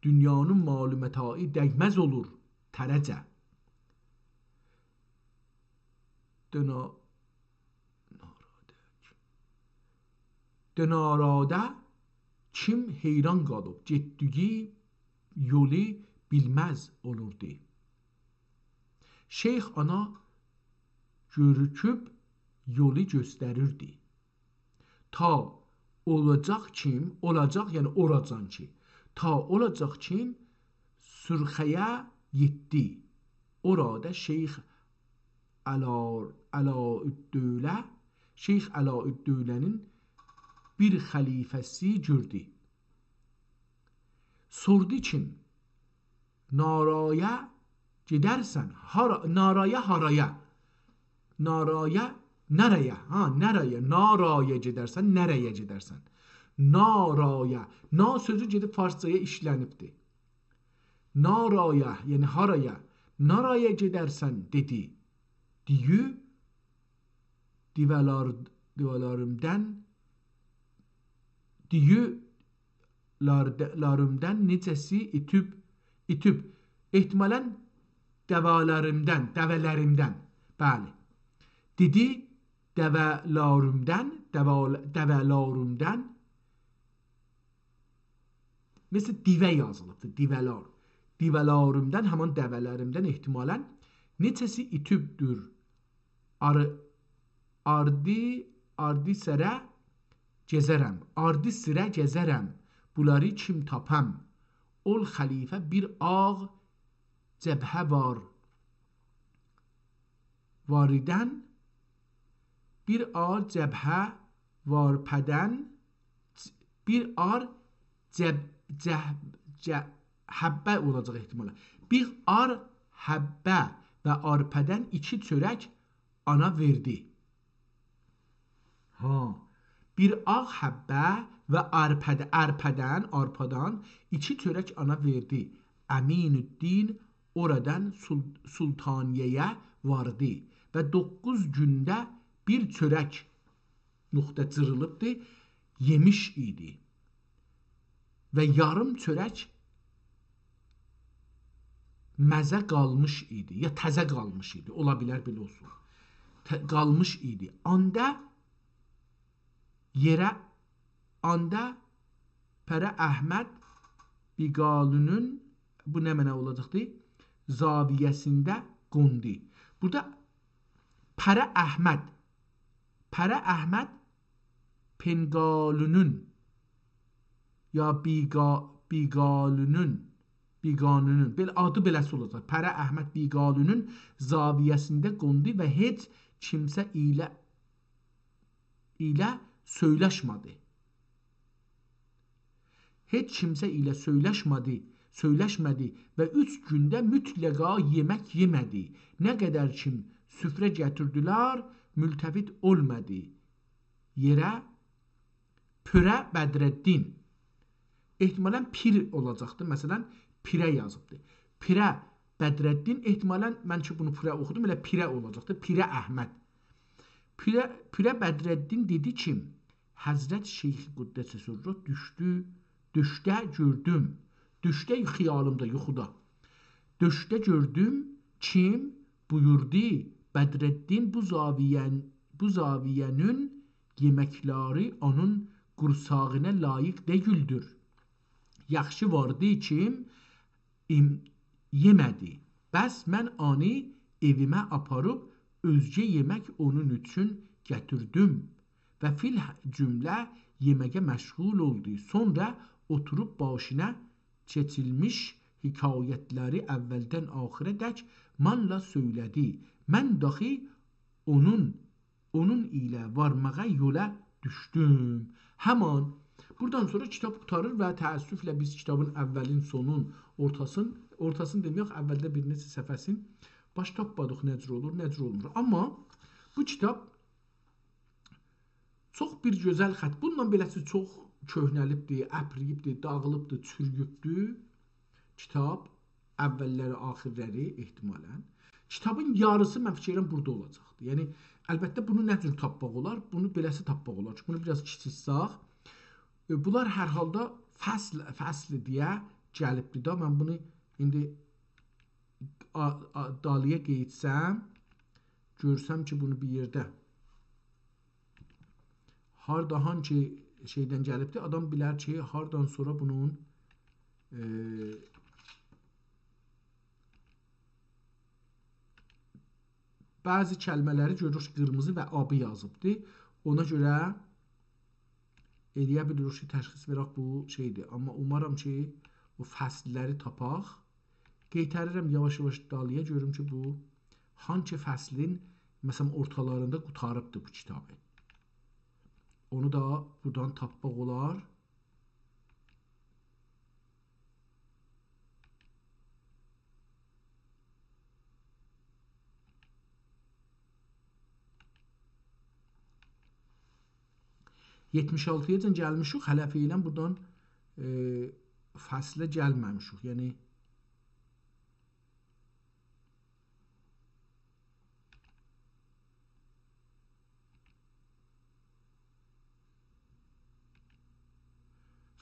دونیانین مال و متاعی دیمز اولور تره‌جه. دؤنا-، دؤناراده کیم حیران قالیب گئتدیگی یولو بیلمز اولوردو. شیخ آنا گؤروکوب یولو گؤستریردی. تا اولاجاق کیم، اولاجاق، یعنی اوراجان کی، تا اولاجاق کیم سورخه‌یه یئتدی. اورادا شیخ علا-، علاءالدوله، شیخ علاءالدوله‌نین بیر خلیفه‌سی گؤردو. سوردو کیم، نارایا گئدرسن، هارا، نارایا هارایا؟ نارایا نره‌یه؟ ها، نره‌یه؟ نارایا گئدرسن، نره‌یه گئدرسن؟ نارایا. نا سؤزو گئدیب فارسجایا ایشلنیبدیر. نارایا، یعنی هارایا؟ نارایا گئدرسن، دئدی. دییو دیوالار-، دیوالاریمدان، دییو لارد-، لاریمدان نئجه‌سی ایتیب، ایتیب. احتمالاً دوه‌لریمدن، دوه‌لریمدن. بلی. دئدی، دوه‌لریمدن، دوه‌ل-، دوه‌لریمدن. مثل دیوه یازیلیبدیر، دیوه‌لر. دیوه‌لریمدن، همان دوه‌لریمدن احتمالاً. نئجه‌سی ایتیبدور. آر-، آردی، آردی سره گزرم. آردی سیره گزرم. بونلاری کیم تاپام؟ اول خلیفه بیر آغ جبهه وار. واریدن، بیر آغ جبهه وارپدن، بیر آر جب-، جه-، جه-، حبه اولاجاق احتمالاً. بیر آر حبه و آرپدن ایکی چؤرک آنا وئردی. ها. بیر آغ حبه و آرپادا-، آرپادان، آرپادان ایکی چؤرک آنا وئردی. امین‌الدین اورادان سول-، سلطانیه‌یه واردی و دوققوز گونده بیر چؤرک، نقطه جیریلیبدی، یئمیش ایدی. و یاریم چؤرک مزه قالمیش ایدی، یا تزه قالمیش ایدی، اولا بیلر بئله اولسون. ته-، قالمیش ایدی. آندا یئره، آندا پره احمد بیگالونون، بو نه معنا اولاجاقدی؟ زاویه‌سینده قوندو. بورادا پره احمد، پره احمد پنگالونون، یا بیگا-، بیگالونون، بیگانونون، بئله، آدی بئله‌سی اولاجاق. پره احمد بیگالونون زاویه‌سینده قوندو و هئچ کیمسه ایله، ایله سؤیلشمه‌دی. هئچ کیمسه ایله سؤیلشمه‌دی، سؤیلشمه‌دی و اوچ گونده مطلقا یئمک یئمه‌دی. نه قدر کی سفره گتیردیلر، ملتفت اولمادی یئره. پره بدرالدین. احتمالاً پیر اولاجاقدی. مثلاً، پیره یازیبدی. پره بدرالدین، احتمالاً من کی بونو پوره اوخودوم، ائله پیره اولاجاقدی. پیره احمد. پیره، پیره بدرالدین دئدی کی، حضرت شیخ قدس سره دوشدو، دوشده گؤردوم. دوشده، خیالیمدا، یوخودا. دوشده گؤردوم، کیم بویوردو، بدرالدین، بو زاویه‌ن-، بو زاویه‌نین یئمکلری اونون قورساغینا لایق دئییلدیر. یاخشی واردی کی، ایم-، یئمه‌دی. پس من اونو ائویمه آپاریب اؤزگه یئمک اونون اوچون گتیردیم و فی الجمله یئمه‌یه مشغول اولدو. سونرا اوتوروب باشینا کئچیلمیش حکایتلری اولدن آخیرا دک مانلا سؤیله‌دی. من داخی اونون، اونون ایله وارماغا یولا دوشدوم. همان بورادان سونرا کیتاب قوتاریر و تأسفله بیز کیتابین اولین، سونون، اورتاسین، اورتاسین دئمک یوخ، اولده بیر نئچه صفحه‌سین باش تاپمادیق، نه جور اولور، نه جور اولمور. آمما بو کیتاب چوخ بیر گؤزل خط. بوندان بئله‌سی چوخ کؤهنه‌لیبدیر، اپرییبدیر، داغیلیبدیر، چورویوبدور کیتاب. اوللری، آخیرلاری احتمالاً. کیتابین یاریسی، من فیکیر ائدیرم، بورادا اولاجاقدیر. یعنی، البته، بونو نه جور تاپماق اولار؟ بونو بئله‌سی تاپماق اولار کی، بونو بیر آز کیچیلتسک، ائ، بونلار هر حالدا فصل، فصل دئیه گلیبدیر ده. من بونو ایندی آ-، آ-، دالییا قئییتسم، گؤرسم کی، بونو بیر یئرده هاردا، هانسی شئیدن گلیبدیر، آدام بیلر کی، هاردان سونرا بونون، ائ، بعضی کلمه‌لری گؤروروک قیرمیزی و آبی یازیبدی. اونا گؤره ائلیه بیلیریک کی، تشخیص وئرک بو شئیدیر. آمما اومارام کی، او فصللری تاپاق. قئیتریرم یاواش-یاواش دالییا، گؤروم کی، بو هانسی فصلین، مثلاً، اورتالاریندا قوتاریبدی بو کیتابی. اونو دا بورادان تاپماق اولار. یئتمیش آلتی‌یاجان گلمیشیک، هله فعلاً بورادان، ائ، فصله گلمه‌میشیک. یعنی،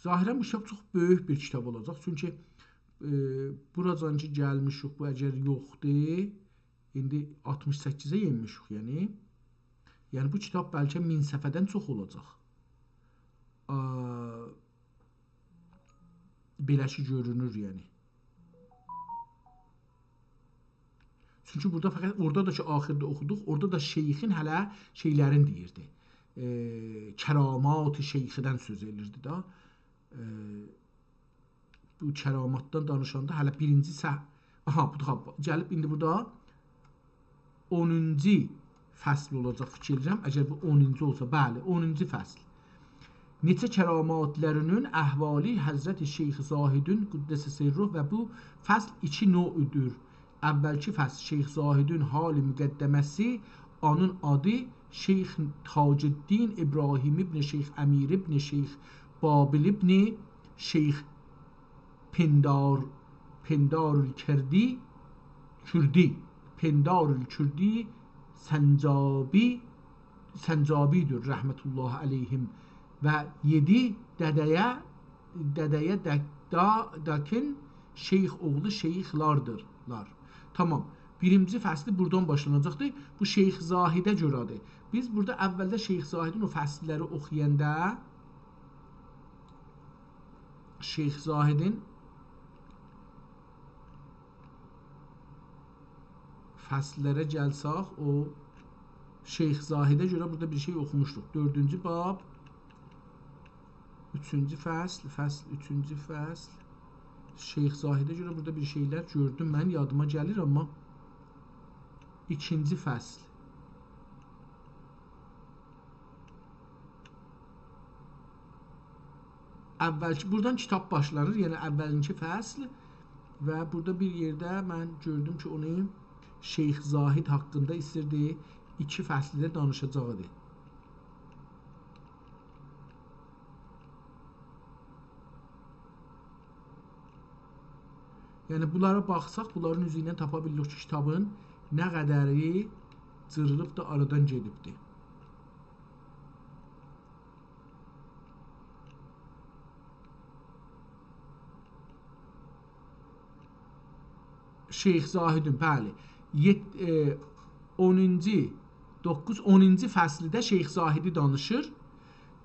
ظاهراً بو کیتاب چوخ بؤیوک بیر کیتاب اولاجاق. چونکی، ائ، بوراجان کی گلمیشیک، بو اگر یوخدور، ایندی آلتمیش سککیزه یئنمیشیک، یعنی. یعنی بو کیتاب بلکه مین صفحه‌دن چوخ اولاجاق. آ، بئله کی گؤرونور، یعنی. چونکی بورادا فقط، اورادا دا کی آخیردا اوخودوق، اورادا دا شیخین هله شئیلرین دئییردی. ائ، کرامات شیخیدن سؤز ائدیردی ده. ائ، بو کراماتدان دانیشاندا هله بیرینجی صح-، آها، بو دا گلیب ایندی بورادا اونونجو فصل اولاجاق، فیکیر ائدیرم. اگر بو اونونجو اولسا، بلی، اونونجو فصل. نئچه کراماتلی‌نین احوالی حضرت شیخ زاهدین قدس سره و بو فصل ایکی نوعدور. اولکی فصل شیخ زاهدین حال مقدمه‌سی، اونون آدی شیخ تاج‌الدین ابراهیم ابن شیخ امیر ابن شیخ بابل ابن شیخ پندار، پندار الکردی، کردی، پندار الکردی سنجابی، سنجابی‌دیر رحمة الله علیهم. و یئدی دده‌یه، دده‌یه دک-، دا-، داکین شیخ اوغلو شیخلاردیرلار. تامام. بیرینجی فصلی بورادان باشلاناجاقدیر. بو شیخ زاهده گؤره‌دیر. بیز بورادا اولده شیخ زاهدین او فصللری اوخویاندا، شیخ زاهدین فصللره گلسک، او شیخ زاهده گؤره بورادا بیر شئی اوخوموشدوق. دؤردونجو باب، اوچونجو فصل، فصل، اوچونجو فصل. شیخ زاهده گؤره بورادا بیر شئیلر گؤردوم من، یادیما گلیر، آمما ایکینجی فصل. اولکی، بورادان کیتاب باشلانیر، یعنی اولینجی فصل و بورادا بیر یئرده من گؤردوم کی، اونو شیخ زاهد حاقیندا ایستیردی، ایکی فصلده دانیشاجاق ایدی. یعنی، بونلارا باخساق، بونلارین اوزو ایله تاپا بیلیریک کی، کیتابین نه قدری جیریلیب دا آرادان گئدیبدی. شیخ زاهدین، بلی. یئت-، ائ، اونونجو، دوققوز، اونونجو فصلده شیخ زاهدی دانیشیر.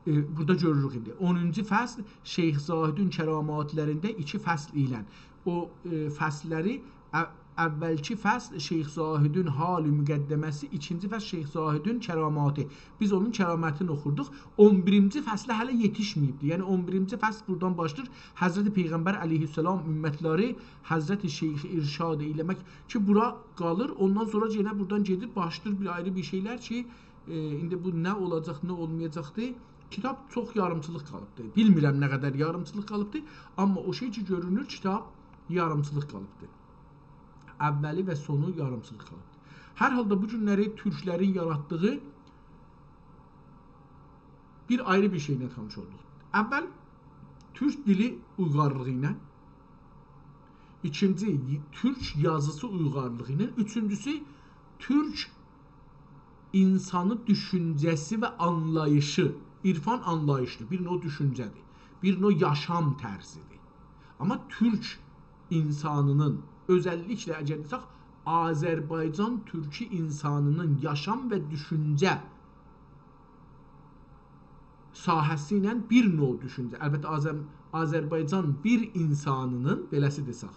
ائ، بورادا گؤروروک ایندی. اونونجو فصل شیخ زاهدین کراماتلاریندا ایکی فصل ایله. او، ائ، فصللری ا-، اولکی فصل شیخ زاهدین حال مقدمه‌سی، ایکینجی فصل شیخ زاهدین کراماتی. بیز اونون کرامتینی اوخوردوق. اون بیرینجی فصله هله یئتیشمه‌ییبدی. یعنی اون بیرینجی فصل بورادان باشلاییر. حضرت پیغمبر علیه‌السلام امتلری حضرت شیخ ارشاد ائیله‌مک کی، بورا قالیر. اوندان سونرا یئنه بورادان گئدیر، باشلاییر بیر آیری بیر شئیلر کی، ائ، ایندی بو نه اولاجاق، نه اولمایاجاقدی. کیتاب چوخ یاریمچیلیق قالیبدی. بیلمیرم نه قدر یاریمچیلیق قالیبدی، آمما او شئی کی، گؤرونور، کیتاب یاریمچیلیق قالیبدی. اولی و سونو یاریمچیلیق قالیبدی. هر حالدا بو گونلری تورکلرین یاراتدیغی بیر آیری بیر شئیله تانیش اولدوق. اول، تورک دیلی اویغارلیغی ایله. ایکینجی، تورک یازیسی اویغارلیغی ایله. اوچونجوسو، تورک اینسانی دوشونجه‌سی و آنلاییشی. عرفان آنلاییشدیر، بیر نوع دوشونجه‌دیر، بیر نوع یاشام طرزیدیر. آمما تورک اینسانینین، اؤزللیکله اگر دئسک، آذربایجان تورکو اینسانینین یاشام و دوشونجه ساحه‌سی ایله بیر نوع دوشونجه، البته، آذر-، آذربایجان بیر اینسانینین، بئله‌سی دئسک،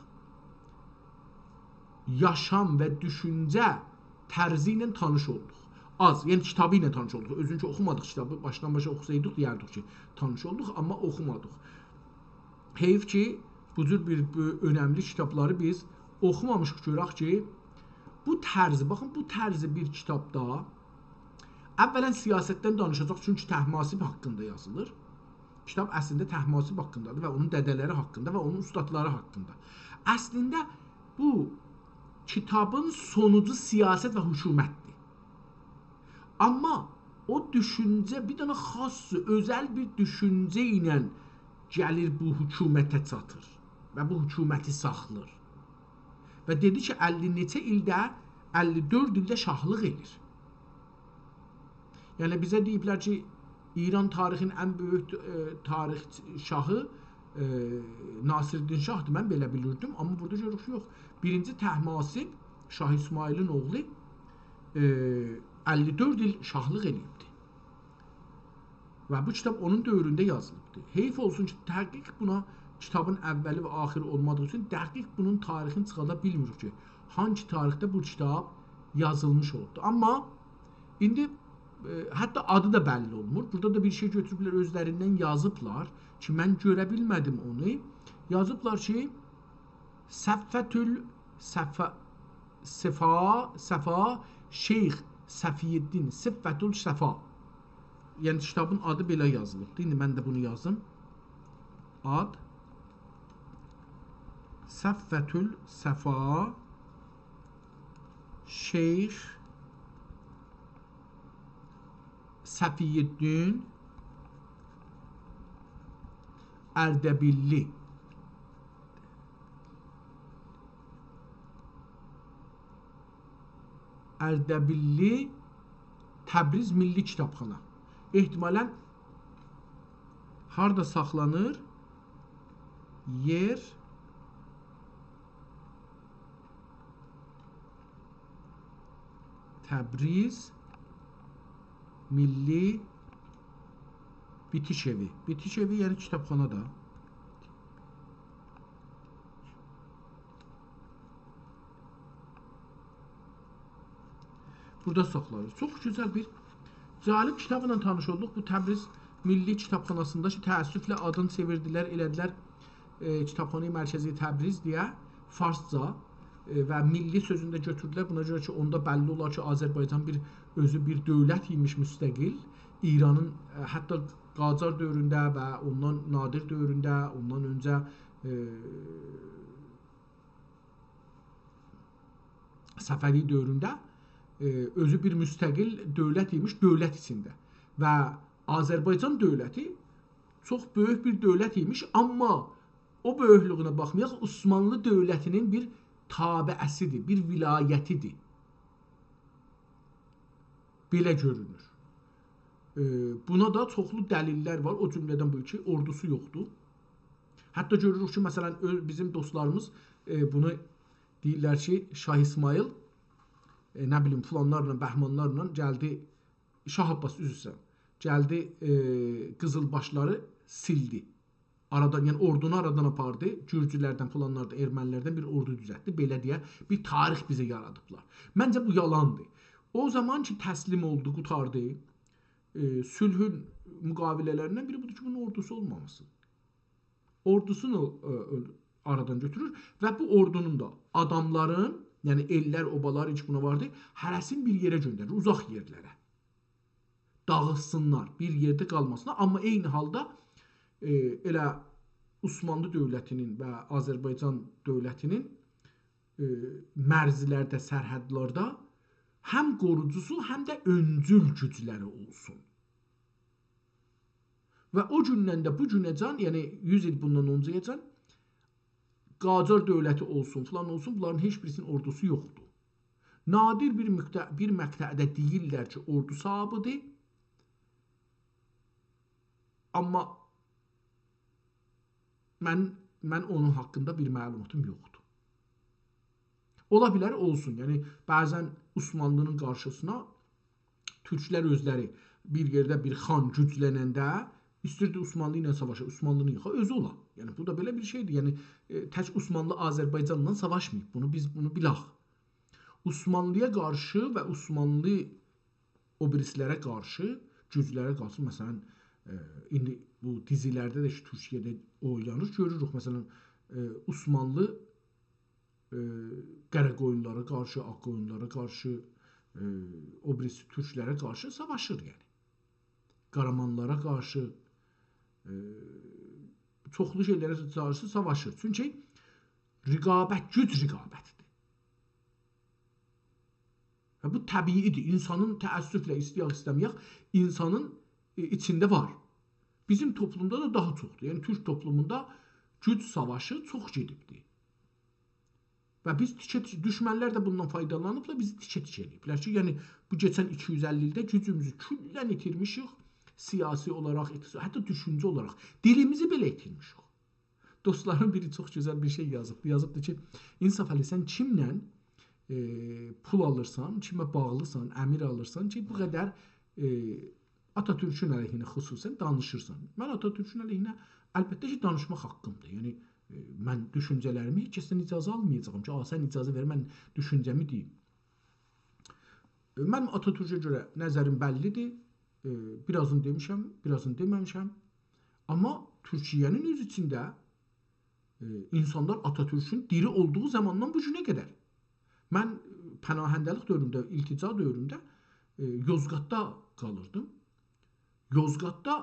یاشام و دوشونجه طرزی ایله تانیش اولدوق. آز، یعنی کیتابی ایله تانیش اولدوق. اؤزون کی، اوخومادیق کیتابی، باشدان باشا اوخوسایدیق، دئیردیک کی، تانیش اولدوق، آمما اوخومادیق. حیف کی، بو جور بیر، بو اؤنملی کیتابلاری بیز اوخومامیشیق، گؤرک کی، بو طرزی، باخین، بو طرزی بیر کیتابدا اولاً سیاستدن دانیشاجاق، چونکی طهماسب حاقیندا یازیلیر. کیتاب اصلینده طهماسب حاقیندادیر و اونون دده‌لری حاقیندا و اونون اوستادلاری حاقیندا. اصلینده بو کیتابین سونوجو سیاست و حکومتدیر. آمما او دوشونجه بیر دنه خاص، اؤزل بیر دوشونجه ایله گلیر بو حکومته چاتیر و بو حکومتی ساخلیر. و دئدی کی، اللی نئچه ایلده، اللی دؤرد ایلده شاهلیق ائله‌ییر. یعنی بیزه دئییبلر کی، ایران تاریخین ان بؤیوک، ائ، تاریخ شاهی، ائ، ناصرالدین شاهدیر. من بئله بیلیردیم، آمما بورادا گؤروروک کی، یوخ. بیرینجی طهماسب، شاه اسماعیلین اوغلو، ائ، اللی دؤرد ایل شاهلیق ائله‌ییبدی. و بو کیتاب اونون دؤورونده یازیلیبدی. حیف اولسون کی، دقیق بونا، کیتابین اولی و آخیری اولمادیغی اوچون دقیق بونون تاریخینی چیخادا بیلمیریک کی، هانگی تاریخده بو کیتاب یازیلمیش اولوبدو. آمما ایندی، ائ، حتی آدی دا بللی اولمور. بورادا دا بیر شئی گؤتوروبلر، اؤزلریندن یازیبلار کی، من گؤره بیلمه‌دیم اونو. یازیبلار کی، صفوة ال-، صفا، صفا، صفا، شیخ صفی‌الدین، صفوة الصفا. یعنی، کیتابین آدی بئله یازیلیبدی. ایندی من ده بونو یازیم. آد، صفوة الصفا، شیخ صفی‌الدین اردبیللی. اردبیللی تبریز میللی کیتابخانا. احتمالاً هاردا ساخلانیر؟ یئر: تبریز میللی بیتیش ائوی. بیتیش ائوی، یعنی کیتابخانا دا. بورادا ساخلانیر. چوخ گؤزل بیر، جالب کیتابلا تانیش اولدوق. بو تبریز میللی کیتابخاناسیندا کی، تأسفله آدینی چئویردیلر، ائله‌دیلر، ائ، کیتابخانهٔ مرکزی تبریز دئیه، فارسجا، ائ، و میللی سؤزونو ده گؤتوردولر. بونا گؤره کی، اوندا بللی اولار کی، آذربایجان بیر، اؤزو بیر دؤولت ایمیش مستقل. ایرانین، ائ، حتی قاجار دؤورونده و اوندان نادر دؤورونده، اوندان اؤنجه، ائ، صفوی دؤورونده، ائ، اؤزو بیر مستقل دؤولت ایمیش، دؤولت ایچینده. و آذربایجان دؤولتی چوخ بؤیوک بیر دؤولت ایمیش، آمما او بؤیوکلویونه باخمایاراق عثمانلی دؤولتینین بیر تابعه‌سیدیر، بیر ولایتیدیر. بئله گؤرونور. ائ، بونا دا چوخلو دلیل‌لر وار. او جمله‌دن بو کی، اوردوسو یوخدور. حتی گؤروروک کی، مثلاً، اؤ-، بیزیم دوستلاریمیز، ائ، بونو دئییرلر کی، شاه اسماعیل، ائ، نه بیلیم، فلانلارلا، بهمانلارلا گلدی، شاه عباس، عذر ایسته‌ییرم، گلدی، ائ، قیزیلباشلاری سیلدی. آرادان، یعنی اوردونو آرادان آپاردی، گورجولردن، فلانلاردان، ارمنی‌لردن بیر اوردو دوزلتدی. بئله دئیه، بیر تاریخ بیزه یارادیبلار. منجه، بو یالاندیر. او زامان کی، تسلیم اولدو، قوتاردی، ائ، صلحون مقاوله‌لریندن بیری بودور کی، بونون اوردوسو اولمامیسی. اوردوسونو، ائ، اؤل-، آرادان گؤتورور و بو اوردونون دا آداملارین، یعنی ائللر، اوبالار کی، بونا واردی، هره‌سینی بیر یئره گؤندریر، اوزاق یئرلره. داغیلسینلار، بیر یئرده قالماسینلار. آمما عینی حالدا، ائ، ائله عثمانلی دؤولتینین و آذربایجان دؤولتینین، ائ، مرزلرده، سرحدلرده هم قوروجوسو، هم ده اؤنجول گوجلری اولسون. و او گوندن ده بو گونه‌جن، یعنی یوز ایل بوندان اؤنجه‌یه‌جن، قاجار دؤولتی اولسون، فلان اولسون، بونلارین هئچ بیریسینین اوردوسو یوخدور. نادر بیر مقطع-، بیر مقطعده دئییرلر کی، اوردو صاحیبیدیر. آمما من، من اونون حاقیندا بیر معلوماتیم یوخدور. اولا بیلر اولسون. یعنی، بعضاً عثمانلی‌نین قارشیسینا تورکلر اؤزلری بیر یئرده بیر خان گوجلننده ایستیردی عثمانلی ایله ساواشا، عثمانلینی ییخا، اؤزو اولا. یعنی، بو دا بئله بیر شئیدیر. یعنی، ائ، تک عثمانلی آذربایجانلا ساواشماییب. بونو بیز، بونو بیلک. عثمانلی‌یا قارشی و عثمانلی او بیریسی‌لره قارشی، گوجلره قارشی، مثلاً، ائ، ایندی بو دیزی‌لرده ده کی، تورکیه‌ده اوینانیر، گؤروروک، مثلاً، ائ، عثمانلی، ائ، قاراقویونلولارا قارشی، آق‌قویونلولارا قارشی، ائ، او بیریسی تورکلره قارشی ساواشیر، یعنی. قارامانلارا قارشی، ائ، چوخلو شئیلره قارشی ساواشیر. چونکی رقابت، گوج رقابتیدیر. و بو طبیعی‌دیر. اینسانین، تأسفله، ایسته‌یک، ایسته‌مه‌یک، اینسانین، ائ، ایچینده وار. بیزیم توپلومدا دا داها چوخدور. یعنی، تورک توپلوموندا گوج ساواشی چوخ گئدیبدیر. و بیز تیکه-، دوشمنلر ده بوندان فایدالانیبلار، بیزی تیکه-تیکه ائله‌ییبلر کی، یعنی، بو کئچن ایکی یوز اللی ایلده گوجوموزو کلاً ایتیرمیشیک، سیاسی اولاراق، اقتصادی، حتی دوشونجه اولاراق. دیلیمیزی بئله ایتیرمیشیک. دوستلارین بیری چوخ گؤزل بیر شئی یازیبدی. یازیبدی کی، «انصافعلی، سن کیمله، ائ، پول آلیرسان، کیمه باغلیسان، امر آلیرسان کی، بو قدر، ائ، آتاتورکون علیهینه خصوصاً دانیشیرسان؟» من آتاتورکون علیهینه، البته کی، دانیشماق حاققیمدیر. یعنی، ائ، من دوشونجه‌لریمی هئچ کسدن اجازه آلمایاجاغام کی، «آ، سن اجازه وئر، من دوشونجه‌می دئییم.» ائ، من آتاتورکه گؤره نظریم بللی‌دیر. ائ، بیر آزینی دئمیشم، بیر آزینی دئمه‌میشم. آمما تورکیه‌نین اؤز ایچینده، ائ، اینسانلار آتاتورکون دیری اولدوغو زاماندان بو گونه قدر. من، ائ، پناهنده‌لیک دؤورونده، التجا دؤورونده، ائ، یوزقاتدا قالیردیم. یوزقاتدا،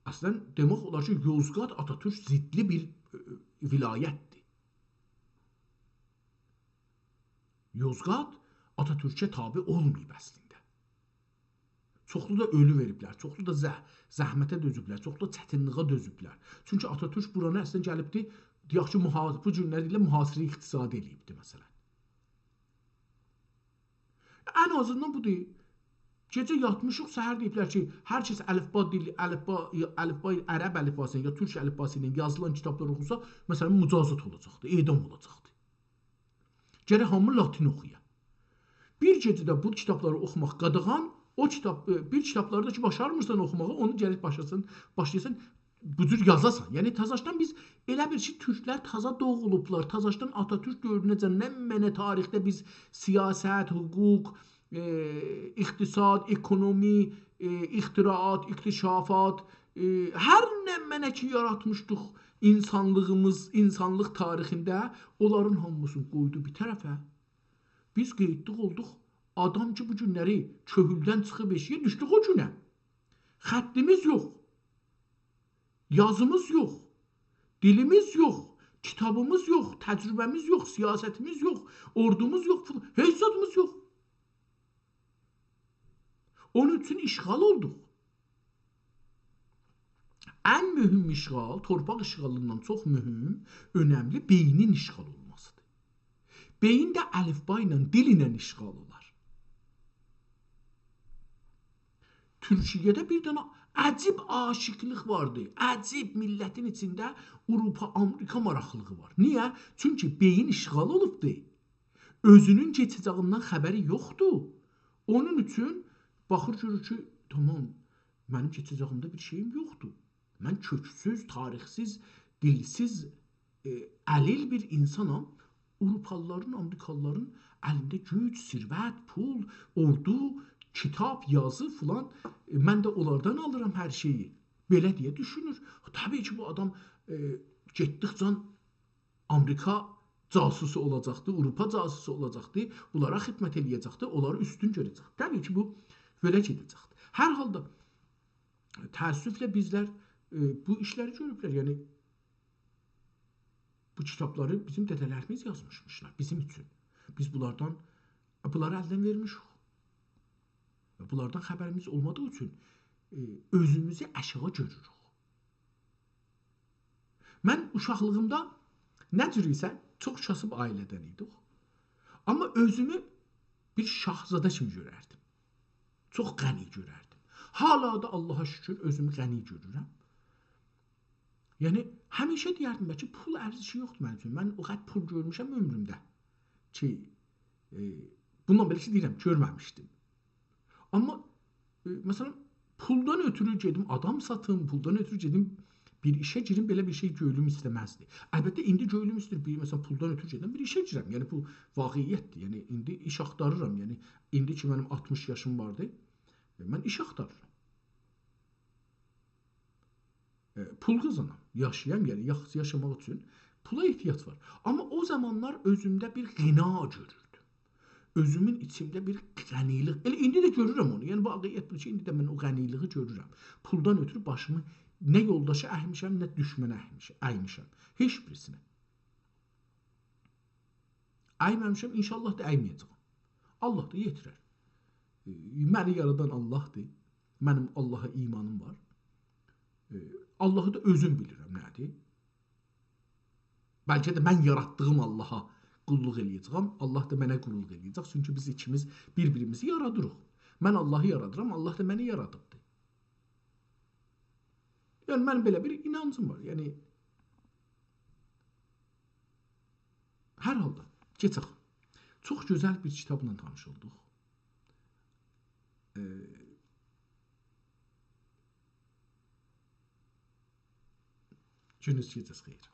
اصلاً، دئمک اولار کی، یوزقات آتاتورک ضدلی بیر، ائ، ولایتدیر. یوزقات آتاتورکه تابع اولماییب اصلینده. چوخلو دا اؤلو وئریبلر، چوخلو دا زح-، زحمته دؤزوبلر، چوخلو دا چتینلیگه دؤزوبلر. چونکی آتاتورک بورانی اصلینده گلیبدی، دئیک کی، محا-، بو گونلری ائله محاصره اقتصادی ائله‌ییبدی مثلا. ان آزیندان بودور. گئجه یاتمیشیق، سحر دئییبلر کی، هر کس الفبا دیلی، الفبا، الفبا، عرب الفباسی ایله یا تورک الفباسی ایله یازیلان کیتابلار اوخوسا، مثلا، مجازات اولاجاقدی، اعدام اولاجاقدی. گرک هامی لاتین اوخویا. بیر گئجه‌ده بو کیتابلاری اوخوماق قاداغان، او کیتاب، ائ، بیر کیتابلاری دا کی، باشارمیرسان اوخوماغی، اونو گرک باشلاسان، باشلایاسان، بو جور یازاسان. یعنی، تازاشدان بیز ائله بیل کی، تورکلر تازا دوغولوبلار، تازاشدان آتاتورک دؤورونه‌جن نمنه تاریخده بیز سیاست، حقوق، ائ، اقتصاد، اکونومی، ائ، اختراعات، اکتشافات، ائ، هر نمنه کی یاراتمیشدیق اینسانلیغیمیز، اینسانلیق تاریخینده، اونلارین هامیسینی قویدو بیر طرفه. بیز قئییتدیک اولدوق آدام کی، بو گونلری کؤهولدن چیخیب ائشییه دوشدوک او گونه. خطیمیز یوخ. یازیمیز یوخ. دیلیمیز یوخ. کیتابیمیز یوخ. تجربه‌میز یوخ. سیاستیمیز یوخ. اوردوموز یوخ. فل-، هئچ زادیمیز یوخ. اونون اوچون اشغال اولدوق. ان مهم اشغال، تورپاق اشغالیندان چوخ مهم، اؤنملی بئینین اشغال اولماسیدیر. بئیین ده الفبا ایله، دیل ایله اشغال اولار. تورکیه‌ده بیر دنه عجیب عاشیقلیق واردی. عجیب، میللتین ایچینده آوروپا، آمریکا ماراقلیلیغی وار. نییه؟ چونکی بئیین اشغال اولوبدور. اؤزونون کئچه‌جه‌ییندن خبری یوخدور. اونون اوچون باخیر، گؤرور کی، تامام، منیم کئچه‌جه‌ییمده بیر شئییم یوخدور. من کؤکسوز، تاریخسیز، دیلسیز، ائ، علیل بیر اینسانام. آوروپالیلارین، آمریکالیلارین الینده گوج، ثروت، پول، اوردو، کیتاب، یازی فلان. ائ، من ده اونلاردان آلیرام هر شئیی. بئله دئیه دوشونور. طبیعی کی، بو آدام، ائ، گئتدیکجه آمریکا جاسوسو اولاجاقدی، آوروپا جاسوسو اولاجاقدی، بونلارا خدمت ائله‌یه‌جکدی، اونلاری اوستون گؤره‌جکدی. طبیعی کی، بو بئله گئده‌جکدی. هر حالدا، تأسفله بیزلر، ائ، بو ایشلری گؤروبلر. یعنی، بو کیتابلاری بیزیم دده‌لریمیز یازمیشمیشلار، بیزیم اوچون. بیز بونلاردان، بونلاری الدن وئرمیشیک. بونلاردان خبریمیز اولمادیغی اوچون، ائ، اؤزوموزو آشاغی گؤروروک. من اوشاقلیغیمدا نه جور ایسه چوخ کاسیب عائله‌دن ایدیک. آمما اؤزومو بیر شاهزاده کیمی گؤرردیم. چوخ غنی گؤرردیم. حالا دا، آللاها شوکور، اؤزومو غنی گؤرورم. یعنی، همیشه دئیردیم، بلکه پول ارزشی یوخدور منیم اوچون. من او قدر پول گؤرموشم عؤمرومده کی، ائ، بوندان بئله کی، دئییرم، گؤرمه‌میشدیم. آمما، ائ، مثلا، پولدان اؤتورو گئدیم آدام ساتیم، پولدان اؤتورو گئدیم بیر ایشه گیریم، بئله بیر شئی گؤیلوم ایسته‌مزدی. البته، ایندی گؤیلوم ایسته‌ییر، بیر، مثلا، پولدان اؤتورو گئدیم بیر ایشه گیرم. یعنی، بو واقعیتدیر. یعنی، ایندی ایش آختاریرام. یعنی، ایندی کی، منیم آلتمیش یاشیم واردی، ائ، من ایش آختاریرام. ائ، پول قازانام، یاشایام، یعنی یاخشی یاشاماق اوچون پولا احتیاج وار. آمما او زامانلار اؤزومده بیر غنا گؤروردوم. اؤزومون ایچیمده بیر غنیلیک. ائله ایندی ده گؤرورم اونو. یعنی واقعیت بودور کی، ایندی ده من او غنیلیگی گؤرورم. پولدان اؤتورو باشیمی نه یولداشا اگمیشم، نه دوشمنه اگمیشم، اگمیشم. هئچ بیریسینه. اگمه‌میشم، ان‌شاءالله دا اگمه‌یه‌جه‌یم. آللاه دا یئتیرر. ائ، منی یارادان آللاهدیر. منیم آللاها ایمانیم وار. ائ، آللاهی دا اؤزوم بیلیرم نه‌دیر. بلکه ده من یاراتدیغیم آللاها قوللوق ائله‌یه‌جه‌یم، آللاه دا منه قوللوق ائله‌یه‌جک. چونکی بیز ایکیمیز بیر-بیریمیزی یارادیریق. من آللاهی یارادیرام، آللاه دا منی یارادیبدیر. یعنی، منیم بئله بیر اینانجیم وار. یعنی، هر حالدا، کئچک. چوخ گؤزل بیر کیتابلا تانیش اولدوق. ائ، گونوز گئجه‌سی خئیر.